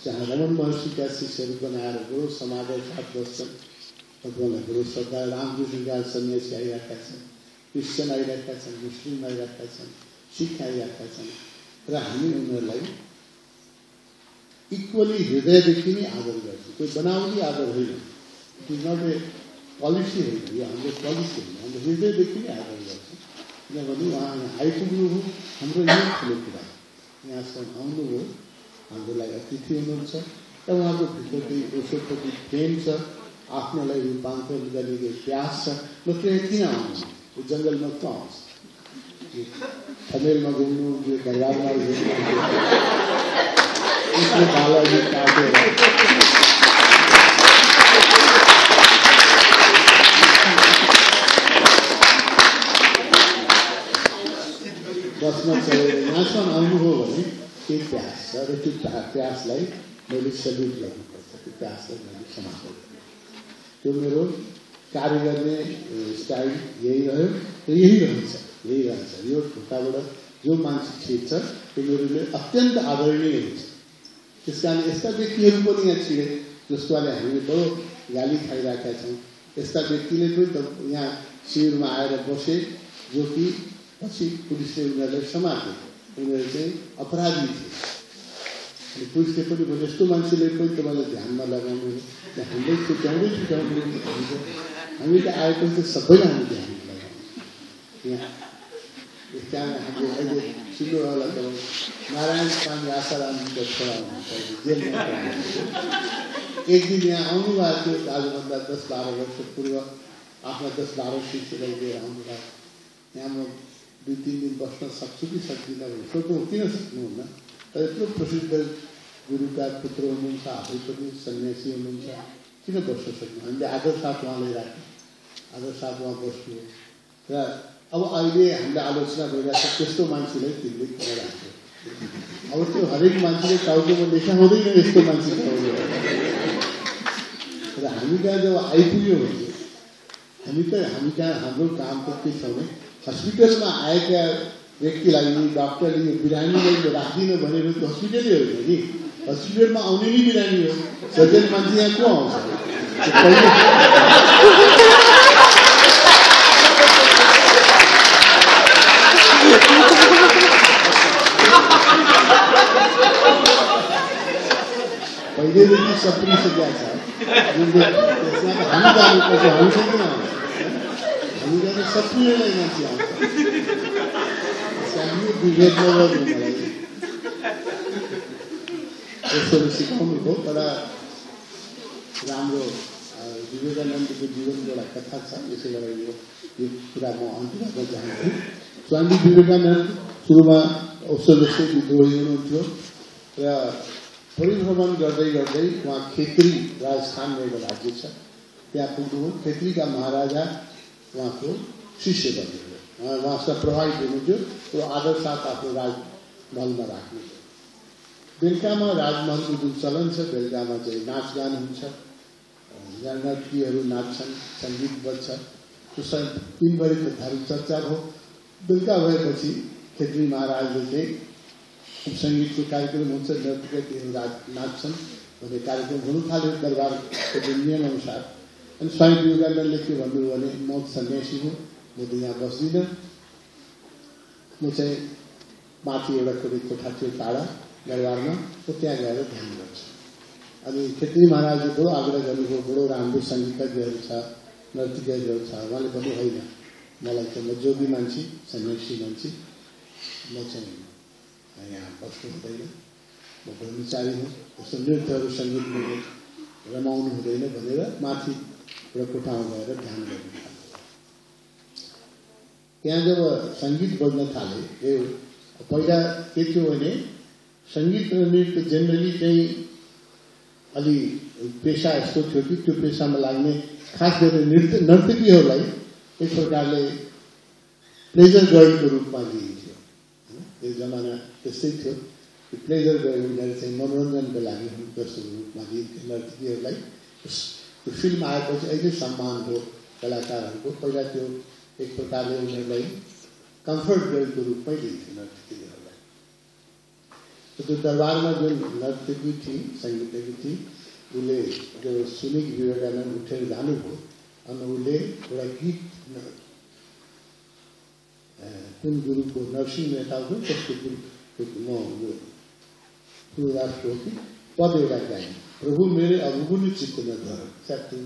[SPEAKER 1] जहाँ रमन महर्षिका शिष्यहरू बनाएर गयो, समाजका साथ बस्छन्। तपोवनहरू श्रद्धा रामकृष्णका सन्यासी आइरहेका छन्, क्रिस्चियन आइरहेका छन्, मुस्लिम आइरहेका छन्, सिख आइरहेका छन् र हामी उनीहरूलाई इक्वली हृदयदेखि नै आदर गर्छौँ। कोही बनावटी आदर होइन, it is not a policy होइन, यो हाम्रो पोलिसी होइन, हाम्रो हृदयदेखि नै आदर गर्छौँ। किनभने उहाँ आइपुग्नु हो हाम्रो यही ठुलो कुरा, यहाँसम्म आउनुभयो, हाम्रो लागि अतिथि हुनुहुन्छ र उहाँको भित्र केही ओशोप्रति प्रेम छ, आफ्नोलाई रूपान्तरण गर्ने प्यास छ। ल त्यहाँ किन आउनु, यो जङ्गलमा त आउँछ, थमेलमा घुम्नु, यो दरबारमा घुम्नु, बालाजी काटेर बस्न चलेर यहाँसम्म आउनुभयो भने केही प्यास छ र त्यो प्यासलाई मैले सल्युट गर्नुपर्छ, त्यो प्यासलाई मैले समाप्त। त्यो मेरो कार्य गर्ने स्टाइल यही रह्यो र यही रहन्छ। यो ढोकाबाट जो मान्छे छिर्छ त्यो मेरो लिए अत्यन्त आदरणीय हुन्छ। त्यस कारण यस्ता व्यक्तिहरू पनि यहाँ छिरे जसकोले हामीले बडो गाली खाइरहेका छौँ। यस्ता व्यक्तिले पनि त यहाँ शिविरमा आएर बसे, जो कि पछि पुलिसले उनीहरूलाई समाते, उनीहरू चाहिँ अपराधी थिए। अनि पुलिसले पनि भन्यो यस्तो मान्छेले पनि तपाईँलाई ध्यानमा लगाउनु, हामीलाई छुट्याउँदै हुन्छ। हामी त आएको त सबैलाई हामी ध्यानमा लगाउनु। यहाँ त्यहाँ हाम्रो अहिले सुन्नु होला तपाईँ नारायण स्वामी आशारामजीको छोरा हुनुहुन्छ, जेलमा एक दिन यहाँ आउनुभएको थियो। आजभन्दा 10-12 वर्ष पूर्व आफ्ना 10-12 शिष्यलाई लिएर आउनुभएको। यहाँ म 2-3 दिन बस्न सक्छु कि सक्दिनँ भने सोध्नु, किन सक्नुहुन्न? यत्रो प्रसिद्ध गुरुका पुत्र हुनुहुन्छ, आफै पनि सन्यासी हुनुहुन्छ, किन बस्न सक्नु? हामीले आदर साथ उहाँलाई राख्यौँ, आदर साथ उहाँ बस्नु। र अब अहिले हामीलाई आलोचना भइरहेको छ त्यस्तो मान्छेलाई तिमीले किन राख्यो? अब त्यो हरेक मान्छेले टाउकोमा लेखा हुँदैन यस्तो मान्छे टाउको। र हामी कहाँ जब आइपुग्यो भने हामी कहाँ हाम्रो काम त के छ भने हस्पिटलमा आएका व्यक्तिलाई, डाक्टरले यो बिरामीलाई राख्दिनँ भनेर त्यो हस्पिटलै होइन नि, हस्पिटलमा आउने नै बिरामी हो। सर्जन मान्छे यहाँ को आउँछ? पनि सप्रिसकेका छ त्यसमा त हामी जानुपर्छ हामीसँग किन आउँछ हामी जाने सप्रिएलाई मान्छे आउँछ हामी विभेद नगर्नु मलाई यसरी सिकाउनु हो तर राम्रो विवेकानन्दको जीवनको एउटा कथा छ यसै गरेर यो कुरा म अन्त्य गर्न चाहन्छु स्वामी विवेकानन्द सुरुमा औषध जस्तै विद्रोही हुनुहुन्थ्यो र परिभ्रमण गर्दै गर्दै उहाँ खेत्री राजस्थानमा एउटा राज्य छ त्यहाँ पुग्नुभयो खेत्रीका महाराजा उहाँको शिष्य बन्नुभयो उहाँसँग प्रभावित हुनुहुन्थ्यो र आदर साथ आफ्नो राजमहलमा राख्नु बेलुकामा राजमहलको जुन चलन छ बेलुकामा चाहिँ नाचगान हुन्छ नर्तकीहरू नाच्छन् सङ्गीत बज्छ त्यो 3 बजेको धर्म चर्चा भयो बेलुका भएपछि खेत्री महाराजले चाहिँ सङ्गीतको कार्यक्रम हुन्छ नर्तकीहरू नाच्छन् भन्ने कार्यक्रम हुनु थाल्यो दरबारको जुन नियम अनुसार अनि स्वामी विवेकानन्दले के भन्नुभयो भने म सन्यासी हुँ म त यहाँ बस्दिनँ म चाहिँ माथि एउटा कुनै कोठा थियो टाढा दरबारमा म त्यहाँ गएर ध्यान गर्छु अनि खेत्री महाराजले बडो आग्रह गर्नुभयो बडो राम्रो सङ्गीतज्ञहरू छ नर्तकीहरू छ उहाँले भन्नु होइन मलाई त म जोगी मान्छे सन्यासी मान्छे म चाहिँ यहाँ बस्नु हुँदैन म ब्रह्मचारी हुँ यस्तो नृत्यहरू सङ्गीत मैले रमाउनु हुँदैन भनेर माथि एउटा कोठामा गएर ध्यान गर्नु थाल्यो त्यहाँ जब सङ्गीत बज्न थाले यो पहिला के थियो भने सङ्गीत र नृत्य जेनरली चाहिँ अलि पेसा यस्तो थियो कि त्यो पेसामा लाग्ने खास गरी नर्तकीहरूलाई एक प्रकारले प्लेजर गर्लको रूपमा लिइन्थ्यो त्यो जमाना त्यस्तै थियो प्लेजर गर्ल उनीहरू चाहिँ मनोरञ्जनको लागि जस्तो रूपमा लिइन्थ्यो नर्तकीहरूलाई त्यो फिल्म आएपछि अहिले सम्मान हो कलाकारहरूको पहिला त्यो एक प्रकारले उनीहरूलाई कम्फर्ट गर्लको रूपमै लिइन्थ्यो नर्तकीहरूलाई त्यो दरबारमा जुन नर्तकी थिए सङ्गीतज्ञ थिए उसले जो सुनि विवेकानन्द उठेर जानुभयो अनि उसले एउटा गीत कुन गुरुको नरसिंह मेहताको त्यसको गुरु सूरदासको कि पद एउटा गाएँ प्रभु मेरे अवगुण चित्त न धर स्याक्टु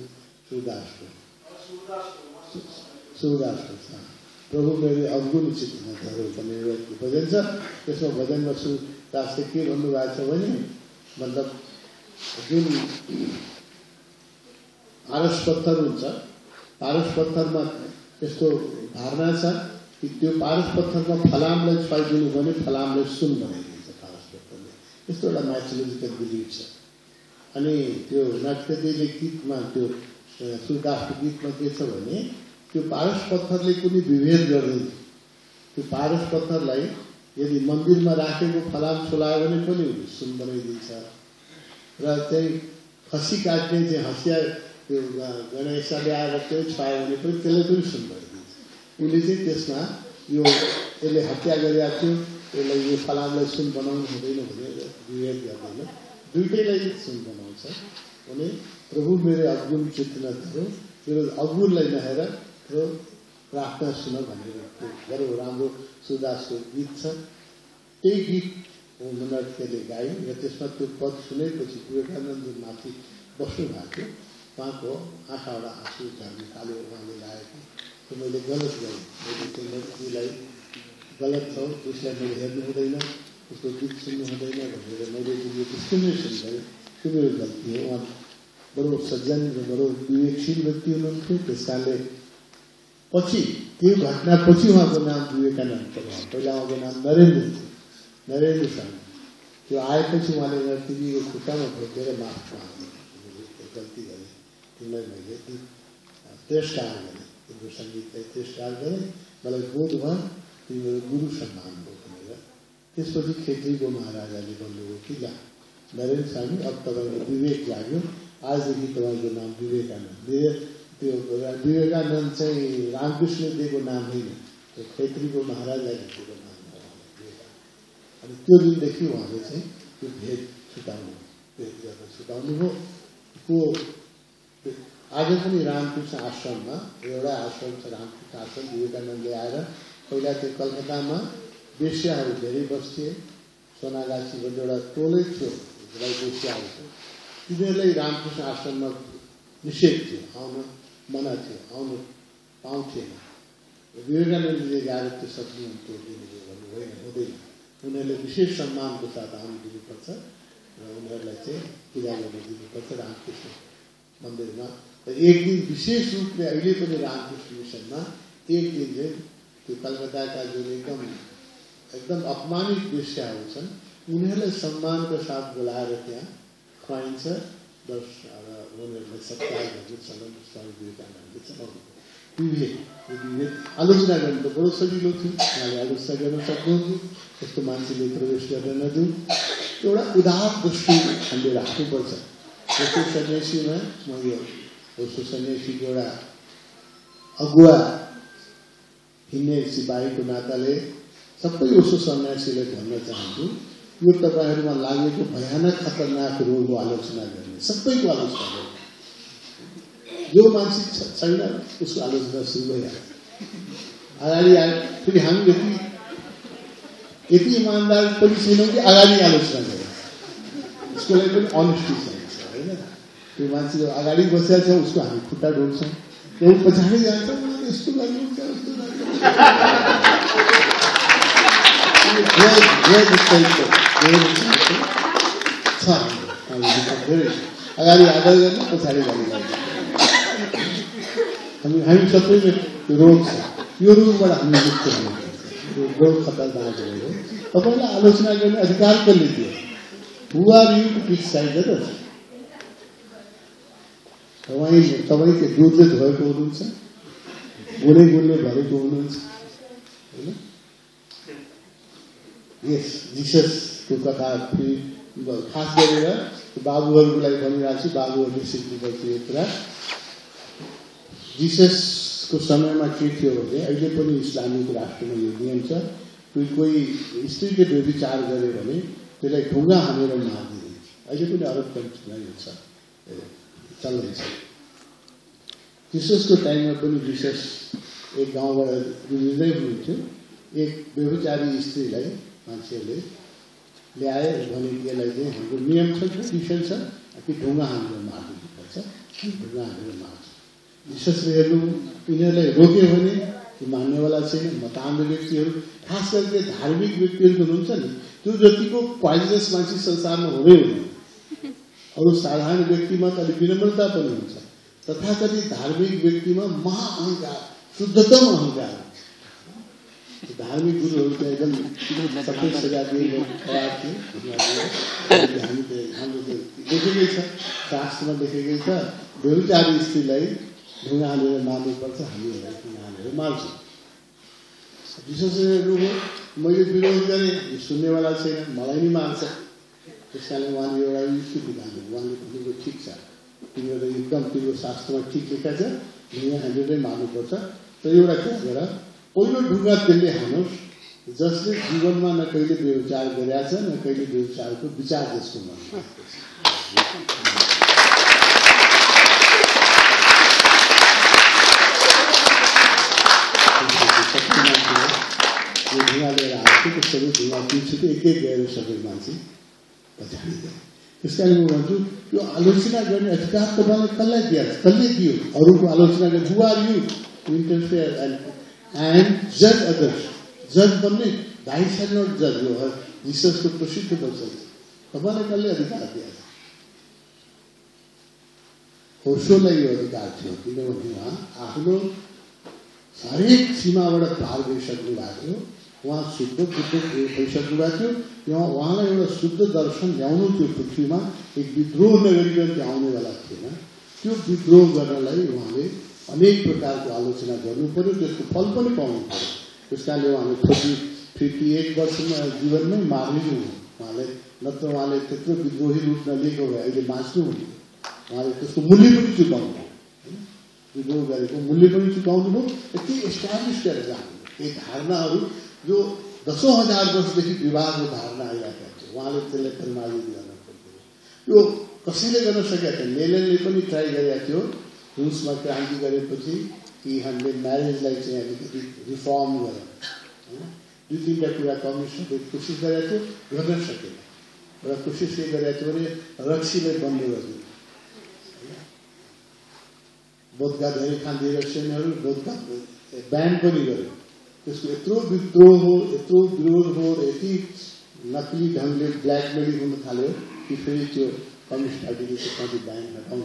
[SPEAKER 1] सूरदासको प्रभु मेरे अवगुण चित्त न धर भन्ने भजन छ त्यसमा भजनमा सूरदासले के भन्नुभएको छ भने मतलब जुन पारस पत्थर हुन्छ पारस पत्थरमा यस्तो धारणा छ कि त्यो पारस पत्थरमा फलामलाई छाइदिनु भने फलामलाई सुन बनाइदिन्छ पारस पत्थरले यस्तो एउटा माइथोलोजिकल बिलिफ छ अनि त्यो नाट्यले गीतमा त्यो सूरदासको गीतमा के छ भने त्यो पारस पत्थरले कुनै विभेद गर्दैन त्यो पारस पत्थरलाई यदि मन्दिरमा राखेको फलाम छोलायो भने पनि सुन बनाइदिन्छ र चाहिँ खसी काट्ने चाहिँ हँसिया त्यो गणेशले आएर त्यो छायो भने पनि त्यसले पनि सुन बनाइदिन्छ उसले चाहिँ त्यसमा यो यसले हत्या गरेका थियो यसलाई यो फलामलाई सुन बनाउनु हुँदैन भनेर विवेक गर्दैन दुइटैलाई सुन बनाउँछ भने प्रभु मेरो अवगुण चित्त नधरो मेरो अवगुणलाई नहेर त्यो प्रार्थना सुन भनेर गरौँ राम्रो सूरदासको गीत छ त्यही गीत नर्तकीले गायो र त्यसमा त्यो पद सुनेपछि विवेकानन्द माथि बस्नु भएको थियो उहाँको आँखाबाट आँसु झर्ने कालो उहाँले लागेको त्यो मैले गलत गरेँ मैले त्यो नर्तकीलाई गलत छ त्यसलाई मैले हेर्नु हुँदैन उसको गीत सुन्नु हुँदैन भनेर मैले यो डिस्क्रिमिनेसन गरेँ त्यो मेरो गल्ती हो उहाँ बडो सज्जन र बडो विवेकशील व्यक्ति हुनुहुन्थ्यो त्यस कारणले पछि त्यो घटनापछि उहाँको नाम विवेकानन्द पर्यो पहिला उहाँको नाम नरेन्द्र थियो नरेन्द्र स्वामी त्यो आएपछि उहाँले नर्तकीको खुट्टामा भेटेर माफ माग्नु गल्ती गरेँ तिमीलाई मैले तिरस्कार गरेँ तिम्रो सङ्गीतलाई तिरस्कार गरेँ मलाई बोध भयो तिम्रो गुरु सम्मान हो भनेर त्यसपछि खेत्रीको महाराजाले भन्नुभयो कि ल नरेन्द्र स्वामी अब तपाईँको विवेक लाग्यो आजदेखि तपाईँको नाम विवेकानन्द त्यो विवेकानन्द चाहिँ रामकृष्ण दिएको नाम होइन त्यो खेत्रीको महाराजाले दिएको नाम हो अनि त्यो दिनदेखि उहाँले चाहिँ त्यो भेद छुटाउनु हो को आज पनि रामकृष्ण आश्रममा एउटा आश्रम छ रामकृष्ण आश्रम विवेकानन्दले आएर पहिला त्यो कलकत्तामा वेश्याहरू धेरै बस्थे सोनागाछी भन्ने एउटा टोलै थियो बेश्याहरू तिनीहरूलाई रामकृष्ण आश्रममा निषेध थियो, आउन मना थियो, आउन पाउँथेन। विवेकानन्दले गएर त्यो सपना तोडिदिनु भन्नु होइन, हुँदैन। उनीहरूले विशेष सम्मानको साथ आउनु दिनुपर्छ र उनीहरूलाई चाहिँ पूजा गर्न दिनुपर्छ रामकृष्ण मन्दिरमा। र एक दिन विशेष रूपले अहिले पनि रामकृष्ण मिसनमा एक दिन चाहिँ त्यो कलकत्ताका जुन एकदम अपमानित वेश्याहरू छन् उनीहरूलाई सम्मानको साथ बोलाएर त्यहाँ खुवाइन्छ र उनीहरूलाई सत्कार गर्ने चलन स्वामी विवेकानन्दले चलाउनु। विवेक आलोचना गर्नु त बडो सजिलो थियो, उहाँले आलोचना गर्न सक्नुहुन्थ्यो, यस्तो मान्छेले प्रवेश गर्न नदिउँ। एउटा उदार दृष्टि हामीले राख्नुपर्छ। जस्तो सन्यासीमा म यो उसको सन्यासीको एउटा अगुवा हिँड्ने सिपाहीको नाताले सबै उसो सन्यासीले भन्न चाहन्छु, यो तपाईँहरूमा लागेको भयानक खतरनाक रोगको आलोचना गर्ने, सबैको आलोचना गर्ने। जो मान्छे छैन उसको आलोचना सुरु भइहाल्छ। अगाडि फेरि हामी यति इमान्दार पनि छैनौँ कि अगाडि आलोचना गरौँ, उसको लागि पनि अनेस्टी चाहिन्छ होइन। त्यो मान्छे जो अगाडि बसेको छ उसको हामी खुट्टा ढोक्छौँ, त्यो पछाडि जान्छ यस्तो गर्नुहुन्छ उस्तो अगाडि आदर गर्ने पछाडि गर्ने हामी सबैले रोग छ। यो रोगबाट हामी मुक्त हुनुपर्छ। यो रोग खतरनाक हो। तपाईँलाई आलोचना गर्ने अधिकार कसले दियो? Who are you to criticise others? तपाईँको दुधले धोएको हुनुहुन्छ, गोले भरेको हुनुहुन्छ होइन। यस जिससको कथा खास गरेर बाबुहरूको लागि भनिरहेको छु, बाबुहरूले सिक्नुपर्छ यो कुरा। जिससको समयमा के थियो भने अहिले पनि इस्लामिक राष्ट्रमा यो नियम छ, कोही स्त्रीले व्यभिचार गर्यो भने त्यसलाई ढुङ्गा हानेर मारिदिन्छ। अहिले पनि अरब कन्ट्रीमा यो छ, चल्दैछ। जिससको टाइममा पनि जिसस एक गाउँबाट गुज्रिँदै हुनुहुन्थ्यो, एक व्यभिचारी स्त्रीलाई मान्छेहरूले ल्याए भने यसलाई चाहिँ हाम्रो नियम छ, ट्रेडिसन छ कि ढुङ्गा हानेर मारिदिनुपर्छ, ढुङ्गा हानेर मार्छ। जिससले हेर्नु यिनीहरूलाई रोक्यो भने मान्नेवाला छैन। मतान्ध व्यक्तिहरू खास गरी धार्मिक व्यक्तिहरू हुनुहुन्छ नि, त्यो जतिको पोइजनस मान्छे संसारमा हुँदै हुँदैन। अरू साधारण व्यक्तिमा त अलिक विनम्रता पनि हुन्छ, तथाकथित धार्मिक व्यक्तिमा महाअहङ्कार, शुद्धतम अहङ्कार। धार्मिक गुरुहरू त एकदम सबै सजा दिएको खराब थियो। हाम्रो त लेखेकै छ, शास्त्रमा लेखेकै छ, व्यभिचारी स्त्रीलाई ढुङ्गा हालेर मार्नुपर्छ, हामीहरूलाई ढुङ्गा हालेर मार्छौँ। जिससले हेर्नुभयो मैले विरोध गरेँ, सुन्नेवाला छैन, मलाई नि मार्छ। त्यस कारणले उहाँले एउटा युक्ति निकाल्नु, उहाँले भनेको ठिक छ, तिमीहरू एकदम तिम्रो शास्त्रमा ठिक लेखा छ, ढुङ्गा हालेरै मार्नुपर्छ। तर एउटा कुरा गर, पहिलो ढुङ्गा त्यसले हानोस् जसले जीवनमा न कहिले व्यभिचार गरेका छ, न कहिले व्यभिचारको विचार त्यसको मनमा। ढुङ्गा लिएर आएको त्यो सबै ढुङ्गा पिछुकै एक गएर सबै मान्छे पछाडि गए। त्यस कारण म भन्छु यो आलोचना गर्ने अधिकार तपाईँलाई कसलाई दियो? अरूको आलोचना गर्ने। हु are you to interfere and जज अदर्स? जज बन्ने भाइ छैन जज हो। जिससको प्रसिद्ध वचन तपाईँलाई कसले अधिकार दिएको? ओशोलाई यो अधिकार थियो, किनभने उहाँ आफ्नो हरेक सीमाबाट पार गइसक्नु भएको थियो। उहाँ शुद्ध बुद्ध भइसक्नु भएको थियो। उहाँलाई एउटा शुद्ध दर्शन ल्याउनु थियो पृथ्वीमा। एक विद्रोह नगरिकन त्यो आउनेवाला थिएन। त्यो विद्रोह गर्नलाई उहाँले अनेक प्रकारको आलोचना गर्नु पर्यो, त्यसको फल पनि पाउनु पर्यो। त्यस कारणले उहाँले 58 वर्षमा जीवनमै मार्नु उहाँले, नत्र उहाँले त्यत्रो विद्रोही रूप नलिएको भए अहिले बाँच्नु हुन्थ्यो। उहाँले त्यसको मूल्य पनि चुकाउनु भयो, विद्रोह गरेको मूल्य पनि चुकाउनु भयो। यति इस्टाब्लिस गरेर जानु यी धारणाहरू जो दशौं हजार वर्षदेखि विवादको धारणा आइरहेका थियो, उहाँले त्यसलाई परिमार्जित गर्न खोज्यो। यो कसैले गर्न सकेका थिएन। लेनिनले पनि ट्राई गरेका थियो रुसमा क्रान्ति गरेपछि कि हामीले म्यारेजलाई चाहिँ अलिकति रिफर्म गरौँ होइन। 2-3 कुरा कम्युनिस्टले कोसिस गरेको थियो, गर्न सकेन। र कोसिस के गरेको थियो भने रक्सीलाई बन्द गर्ने बोधका धेरै खाँदी रक्सीहरू बोधका ब्यान पनि गर्यो त्यसको यत्रो विद्रोह हो यत्रो विरोध हो यति नकली ढङ्गले ब्ल्याकमेलिङ हुन थाल्यो कि फेरि त्यो कम्युनिस्ट पार्टीले त्यसमाथि ब्यान हटाउन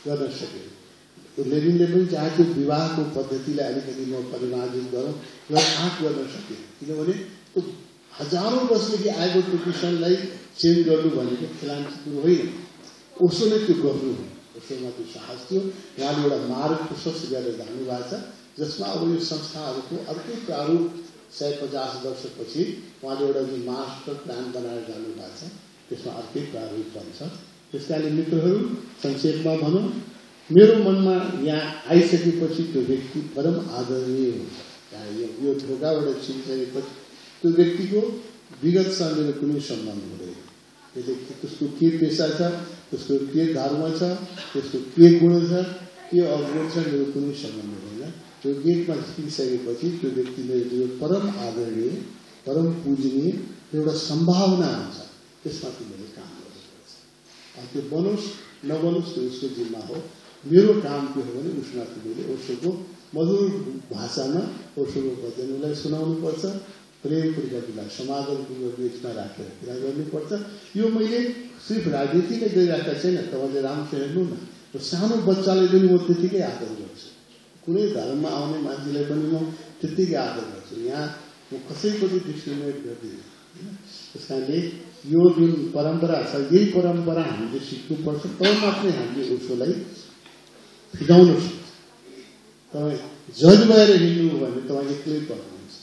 [SPEAKER 1] गर्न सक्यो लेनिनले पनि चाहेको विवाहको पद्धतिलाई अलिकति म परिमार्जित गरौँ र आँट गर्न सक्यो किनभने त्यो हजारौँ वर्षदेखि आएको ट्रेडिसनलाई चेन्ज गर्नु भनेको खेलाञ्ची कुरो होइन ओसोले त्यो गर्नु हो ओसोमा त्यो साहस थियो उहाँले एउटा मार्ग प्रशस्त गरेर जानुभएको छ जसमा अब यो संस्थाहरूको अर्कै प्रारूप 150 वर्षपछि उहाँले एउटा जो मास्टर प्लान बनाएर जानुभएको छ त्यसमा अर्कै प्रारूप बन्छ त्यस कारणले मित्रहरू संक्षेपमा भनौँ मेरो मनमा यहाँ आइसकेपछि त्यो व्यक्ति परम आदरणीय हुन्छ यो ढोकाबाट छिरिसकेपछि त्यो व्यक्तिको विगतसँग मेरो कुनै सम्बन्ध हुँदैन त्यसको के पेसा छ त्यसको के धर्म छ त्यसको के गुण छ के अवगुण छ मेरो कुनै सम्बन्ध हुँदैन त्यो गेटमा छिरिसकेपछि त्यो व्यक्तिले जो परम आदरणीय परम पूजनीय एउटा सम्भावना हुन्छ त्यसमा तिमीले काम गर्नुपर्छ त्यो बनोस् नबनोस् त्यो उसको जिम्मा हो मेरो काम के हो भने उसमा तिमीले ओशोको मधुर भाषामा ओशोको वचनलाई सुनाउनुपर्छ प्रेमपूर्वकलाई समाधानपूर्वक बीचमा राखेर कुरा गर्नुपर्छ यो मैले सिर्फ राजनीतिले गरिरहेका छैन तपाईँले राम्रोसँग हेर्नु न सानो बच्चालाई पनि म त्यतिकै आदर गर्छु कुनै धर्ममा आउने मान्छेलाई पनि म त्यतिकै आदर गर्छु यहाँ म कसैपट्टि डिस्क्रिमिनेट गर्दिनँ त्यस कारणले यो जुन परम्परा छ यही परम्परा हामीले सिक्नुपर्छ तब मात्रै हामीले उसोलाई फिजाउन सक्छ तपाईँ जज भएर हिँड्नु भने तपाईँ एक्लै पर्नुहुन्छ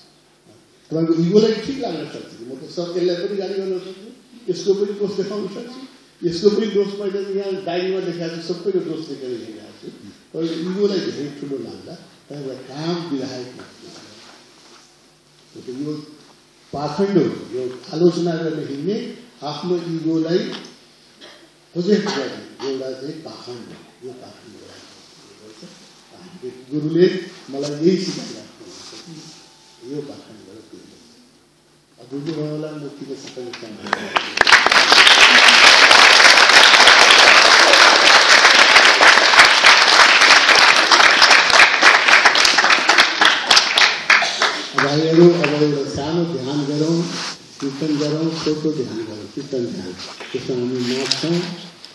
[SPEAKER 1] तपाईँको इगोलाई ठिक लाग्न सक्छ म त सबैलाई पनि गाली गर्न सक्छु यसको पनि दोष देखाउन सक्छु यसको पनि दोष मैले यहाँ डायरीमा देखाएको छु सबैको दोष देखेर हिँडेको छु तर इगोलाई धेरै ठुलो लाग्दा तपाईँलाई काम विधायक यो पाखण्ड हो यो आलोचना गर्न हिँड्ने आफ्नो इगोलाई प्रोजेक्ट गर्ने एउटा चाहिँ पाखण्ड यो पाखण्ड गुरुले मलाई यही सिकाइराख्नु यो पाखण्डबाट बुझ्नुभयो होला मुक्तिको सबैले भाइहरू अब एउटा सानो ध्यान गरौँ कीर्तन गरौँ छोटो ध्यान गरौँ कीर्तन ध्यान त्यसमा हामी नाच्छौँ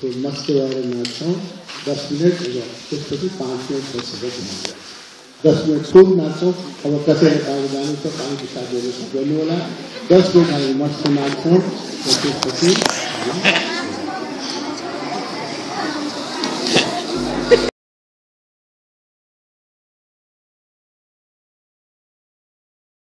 [SPEAKER 1] मस्त भएर नाच्छौँ 10 मिनट त्यसपछि 5 मिनट बसेर ध्यान गरौँ 10 मिनट खूब नाच्छौँ अब कसैले टाढो जानु छ पानीको साथीहरू गर्नु होला 10 मिनट हामी मस्त नाच्छौँ त्यसपछि